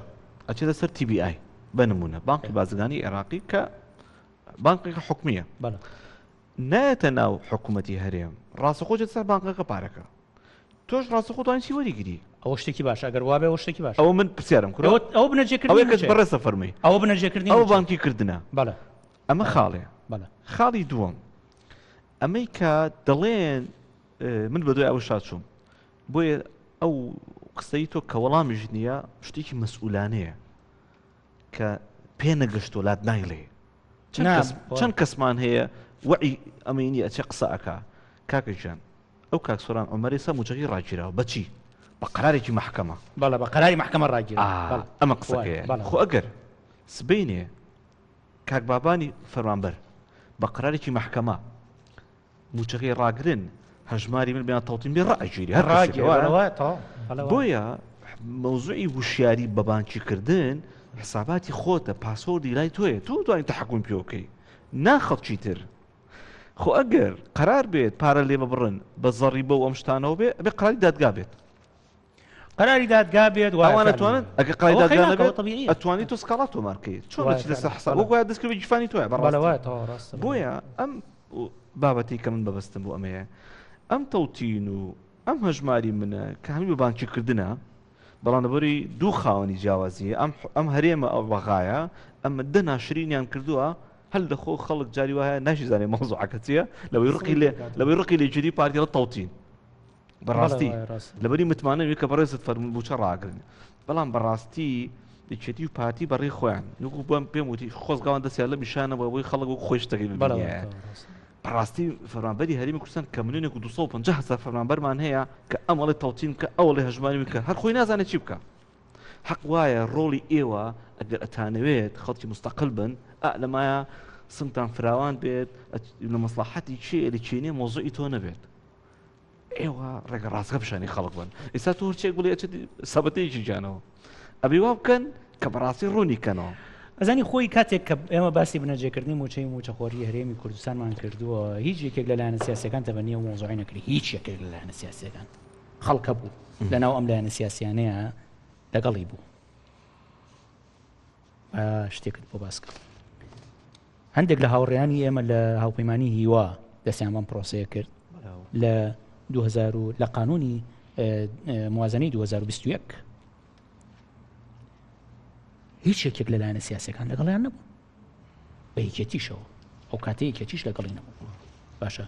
ئەچێتە سەر TBI بە نمونە بانقی بازرگانی عێراقی کە بانقێکە حکومیە نایەتە ناو حکوومەتی هەرێم ڕاستەخۆ چێتە سەر بانقەکە پارەکە تۆش ڕاستەخۆ توانی چی وەریگری ئەوە شتێکی باشە ئەگەر وابێ ئەوە شتێکی باشە ئەوە من پرسیارم کرد ئەوە ئەوە بنەجێکردنی ئەوەی کەس مووچەیە. بەڕێزە فەرمووی ئەوە بنەجێکردنی ئەوە مووچەیە. بانکی کردنە بەڵێ ئەمە خاڵێ بەڵێ خاڵی دووەم ئەمەی کە دەڵێن اه، من بەدوای ئەوە شاچووم بۆیە ئەو قسەی تۆ کە وەڵامیش نییە شتێکی مەسئولانەیە کە پێ نەگەشتووە لات نایڵێ چەند کەسمان هەیە وەعی ئەمەی نیە ئەچێ قسە ئەکا کاکە گیان ئەو کاک سۆران عومەر ئێستا موچەکەی ڕاگیراوە بەچی بە قەرارێکی مەحکەمە بەڵێ بە قەراری مەحکەمە ڕاگیراوە ئەمە قسەکەیە خۆ ئەگەر سبەینێ کاک بابانی فەرمانبەر بە قەرارێکی مەحکەمە موچەکەی ڕاگرن هەژماری من بیان تەوتین بێ ڕائەگیری هەر ڕاگیرێ وایە؟ بەڵێ وایە تەواو بەڵێ وایە. بۆیە مەوزوعی وشیاری بە بانکی کردن حساباتی خۆتە پاسۆردی لای تۆیە تۆ توانی تەحەکوم پێوە بکەی نا خەڵکی تر خۆ ئەگەر قەرار بێت پارە لێ ببڕن بە زەڕیبە و ئەم شتانەوە بێ ئەبێ قەراری دادگا بێت قەراری دادگا بێت وایە ئەوان فعلا. ئەتوانن ئەگە قەراری ئەوە دادگا خەیناکە، نەبێت ئەوە تەبیعیە. ئەتوانی تۆ سکاڵا تۆمار کەیت چۆن وایە دەچیتە سەر فعلا. حساب بەڵێ. وەک وایە دەستکرد بە گیرفانی تۆیە بەڵێ بەڕاستی وایە تەواو ڕاستە بەڵێ. بۆیە ئەم بابەتەی کە من بەبەستم بۆ ئەمەیە ئەم تەوتین و ئەم هەژماری منە کە هەمووی بە بانکی کردنە بەڵام لەبەری دوو خاوەنی جیاوازیە ئەم ئەم هەرێمە ئەو بەغایە ئەمە دە ناشرینیان کردووە هەل دەخۆ خەڵک جاری وایە ناشیزانێ مەوزوعەکە چییە لەوەی ڕقی لێ لەوەی ڕقی لێگیری پارتی ڕە تەوتین بەڕاستی لەبەری متمانە وی کە بەڕێزت فەرموو موچە ڕاگرن بەڵام بەڕاستی یەکێتی و پارتی بەڕێ خۆیان وەکو بۆم پێم وتی خۆزگاوان دەستیان لە میشانە بۆ بۆی خەڵک وەک خۆی شتەکەی ببینێ. بەڕاستی فەرمانبەری هەرێمی کوردستان کە ملیۆنێک و 250 هەزار فەرمانبەرمان هەیە کە ئەم ئەڵێ تەوتین بکە ئەو ئەڵێ هەژماری بکە هەر خۆی نازانێت چی بکە حەق وایە ڕۆڵی ئێوە ئەگەر ئەتانەوێت خەڵکی مستەقل بن ئا لەمایە سنگتان فراوان بێت لە مەسڵەحەتی کێ لە کێ نیە مەوزوعی تۆ نەبێت ئێوە ڕێگە ڕاستگە پیشانی خەڵک بن ئێستا تۆ هەرچێک بڵێ ئەچێت سەبەتەیەکی گیانەوە ئەبێ وا بکەن کە بەڕاستی ڕوونی کەنەوە. ئەزانی خۆی کاتێک کە ئێمە باسی بنەجێکردنی موچەی موچەخۆری هەرێمی کوردستانمان کردووە هیچ یەکێک لە لایەنە سیاسەکان تەبەنی ئەو مەوزوعی نەکرد هیچ یەکێک لە لایەنە سیاسەکان خەڵکە بوو لەناو ئەم لایەنە سیاسیانەیە لەگەڵی بوو شتێکت بۆ باس کرد هەندێک لە هاوڕێیانی ئێمە لە هاوپەیمانی هیوا دەستیان بەم پرۆسەیە کرد لە 2000 لە قانونی موازنەی 2021 هیچ یەکێک لە لایەنە سیاسەکان لەگەڵیان نەبوو بە یەکێتیشەوە ئەو کاتە یەکێتیش لەگەڵی نەبوو باشە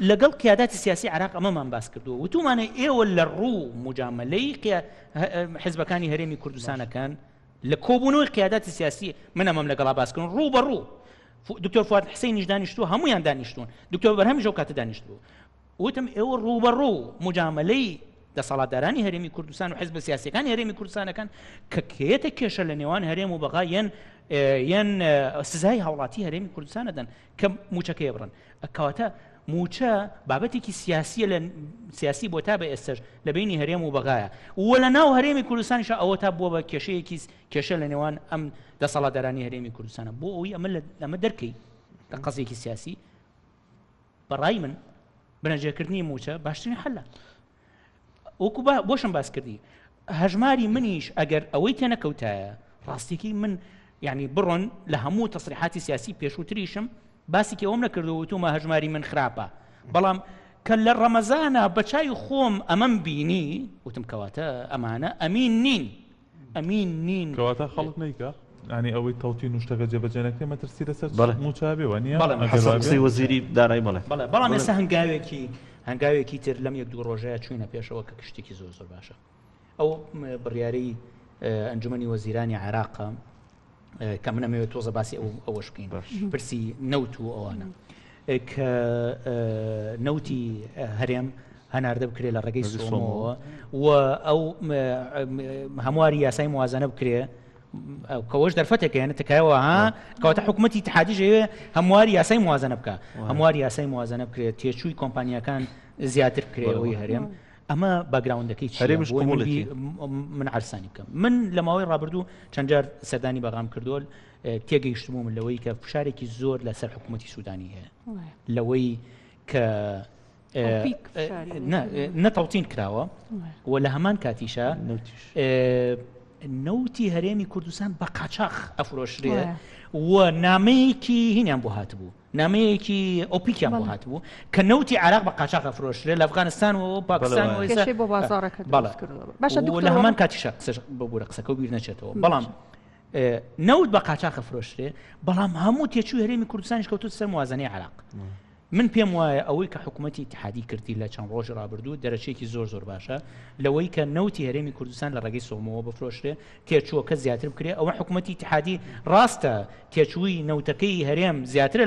لەگەڵ قیاداتی سیاسی عراق ئەمەمان باس کردووە وتومانە ئێوە لە ڕوو مجاملەی حزبەکانی هەرێمی کوردستانەکان لە کۆبوونەوەی قیاداتی سیاسی من ئەمەم لەگەڵا باس کردن ڕوو بە ڕوو دکتۆر فواد حسینیش دانیشتووە هەمویان دانیشتون دکتۆر بەرهەمیش ئەو کاتە دانیشتبوو وتم ئێوە ڕووبەڕوو مجاملەی دەسەڵاتدارانی هەرێمی کوردستان و حزبە سیاسەکانی هەرێمی کوردستانەکان کە کێتە کێشە لە نێوان هەرێم و بەغا یەن یەن سزای هاوڵاتی هەرێمی کوردستانە دەن کە موچەکەی بڕن کەواتە موچە بابەتێکی سیاسیە لە سیاسی بۆ تا بە ئێستش لە بینی هەرێم و بەغایە و لە ناو هەرێمی کوردستانیش ئەوە تا بووە بە کێشەیەکی کێشە لە نێوان ئەم دەسەڵاتدارانی هەرێمی کوردستانە بۆ ئەوی ئەمە لەمە دەرکەی لە قەزێکی سیاسی بەڕای من بنەجێکردنی موچە باشترین حلە وەکو بۆشم باس کردی هەژماری منیش ئەگەر ئەوەی تێنەکەوتایە ڕاستیەکەی من یعنی بڕۆن لە هەموو تەسریحاتی سیاسی پێشووتریشم باسێکی ئەوم نەکردەوە وتومە هەژماری من خراپە بەڵام کە لە ڕەمەزانە بە چای خۆم ئەمەم بینی وتم کەواتە ئەمانە ئەمین نین ئەمین نین. کەواتە خەڵک نەیکا؟ یانی ئەوەی تەوتین و شتەکە جێبەجێ نەکرێ مەترسی لەسەر بەڵێ. مووچە هەبێ وانییە؟ بەڵێ ئەگەر حەسەب وابێ؟ قسەی وەزیری دارایی بەڵێ. بەڵێ بەڵام ئێستا هەنگاوێکی هەنگاوێکی تر لەم یەک دوو ڕۆژەیە چووینە پێشەوە کە شتێکی زۆر زۆر باشە ئەو بڕیارەی ئەنجومەنی وەزیرانی عێراقە کە من ئەمەوێت تۆزە باسی ئەو ئەوەش بکەین پرسی نەوت و ئەوانە کە نەوتی هەرێم هەناردە بکرێت لە ڕێگەی سۆمەوە و ئەو هەمواری یاسای موازنە بکرێ کەەوەش دەرفەتێکە یانە تکایەوە ها کەواتە حکوومەتی اتحادی ژەوێ هەمواری یاسای موازنە بکە هەمواری یاسای موازنە بکرێت تێچووی کۆمپانیەکان زیاتر بکرێەوەی هەرێم ئەمە باگراوندەکەی هەرێمش من عرسانی بکەم من لە ماوەی ڕابردوو چەند جار سەردانی بەغام کردووە تێگەیشتبووم لەوەی کە فشارێکی زۆر لەسەر حکوومەتی سوودانی هەیە لەوەی کە نە تەوتین کراوە و لە هەمان کاتیشە نەوتی هەرێمی کوردستان بە قاچاخ ئەفرۆشرێ و نامەیەکی هینیان بۆ هاتبوو نامەیەکی ئۆپیکیان بۆ هاتبوو کە نەوتی عراق بە قاچاخ ئەفرۆشرێ لە ئەفغانستان و پاکستان و بۆ بازارەکە لە هەمان کاتیشە قسەش ببوورە قسەکە و بیر نەچێتەوە بەڵام نەوت بە قاچاخ ئەفرۆشرێ بەڵام هەموو تێچووی هەرێمی کوردستانیش کەوتووتە سەر موازنەی عێراق من پێم وایە ئەوەی کە حکوومەتی ئیتحادی کردی لە چەند ڕۆژی ڕابردوو دەرەچەیەکی زۆر زۆر باشە لەوەی کە نەوتی هەرێمی کوردستان لە ڕێگەی سۆمەوە بفرۆشرێ تێچووەکە زیاتر بکرێ ئەوە حکوومەتی ئیتحادی ڕاستە تێچووی نەوتەکەی هەرێم زیاترە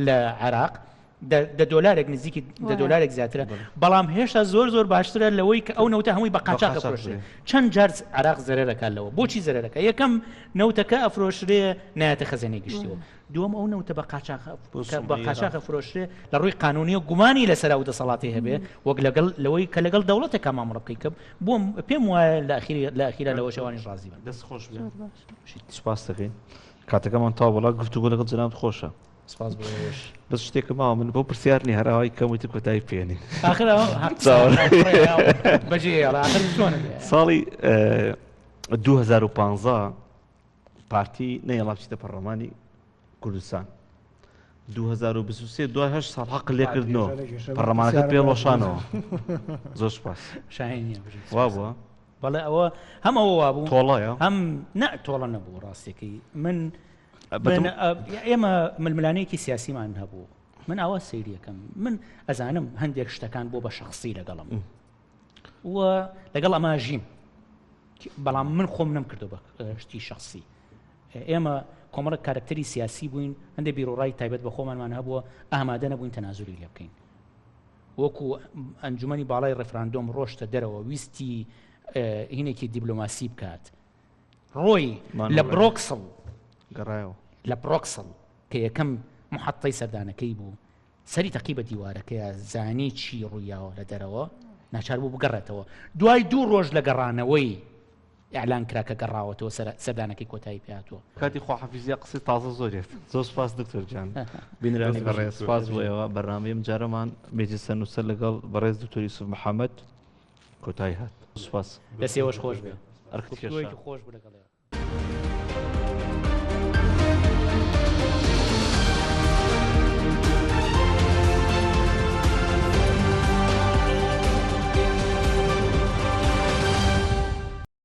لە عێراق دە دۆلارێک نزیکی دە دۆلارێک زیاترە بەڵام هێشتا زۆر زۆر باشترە لەوەی کە ئەو نەوتە هەمووی بە قاچاخ ئەفرۆشرێ چەند جار عراق زەرەرەکات لەوە بۆچی زەرەرەکە یەکەم نەوتەکە ئەفرۆشرێ نایەتە خەزێنەی گشتیەوە دووەم ئەو نەوتە بە قاچاخ بە قاچاخ ئەفرۆشرێ لە ڕووی قانونیە گومانی لەسەر ئەو دەسەڵاتی هەبێ وەک لەگەڵ لەوەی کە لەگەڵ دەوڵەتێکا مامەڵە بکەیت کە بۆم پێم وایە لە ئەخیری لە ئەخیرا لەوە شەوانیش ڕازی بن دەست خۆش بێ سپاس دەکەین کاتەکەمان تاو بەڵا گفتوگۆ لەگەڵ جەنابت خۆشە سپاس بۆ ئێوەش. بەس شتێکم ماوە من بۆ پرسیار نیە هەر ئاوای کەم وتر کۆتایی پێنین. ئاخر ئەوە هەق بەجێ هێڵە ئاخر چۆنە بێ. ساڵی 2015 پارتی نەیەڵا بچیتە پەرلەمانی کوردستان 2023 دوای هەشت ساڵ حەق لێکردنەوە پەرلەمانەکە پێڵۆشانەوە زۆر سپاس شاهین نییە بژیت. وا بووە بەڵێ ئەوە هەم ئەوە وابوو تۆڵەیە هەم نە تۆڵە نەبوو ڕاستیەکەی من ئێمە ململانێکی سیاسیمان هەبوو من ئاوا سەیریەکەم من ئەزانم هەندێک شتەکان بۆ بە شخصی لەگەڵم و لەگەڵ ئەما ژیم بەڵام من خۆم نەم کردو بە شتی شخصی ئێمە کۆمەڵێک کارەکتەری سیاسی بووین، هەندێک بیروڕای تایبەت بە خۆمانمان هەبووە، ئامادە نەبووین تەنازولی لێ بکەین. وەکو ئەنجومەنی باڵای ڕێفراندۆم ڕۆشتە دەرەوە ویستی هینێکی دیبلۆماسی بکات، ڕۆی لە برۆکسڵ گەڕایەوە. لە برۆکسڵ کە یەکەم محەتەی سەردانەکەی بوو، سەری تەقی بە دیوارەکەیا، زانی چی ڕوویاوە لە دەرەوە، ناچار بوو بگەڕێتەوە. دوای دوو ڕۆژ لە گەڕانەوەی ئیعلان کرا کە گەڕاوەتەوە، سەردانەکەی کۆتایی پێ هاتووە. کاتی خواحافیزیە قسەی تازە زۆر یەت. زۆر سوپاس دکتۆر گیان. بینەرانی بەڕێز سوپاس بۆ ئێوە. بەرنامەی ئەمجارەمان مێزی سەرنووسەر لەگەڵ بەڕێز دکتۆر یوسف محەمەد کۆتایی هات. سوپاس. دەست ئێوەش خۆش بێ. ئەرکت کێشا. گفتوگۆیەکی خۆش بوو لەگەڵ ئێوە.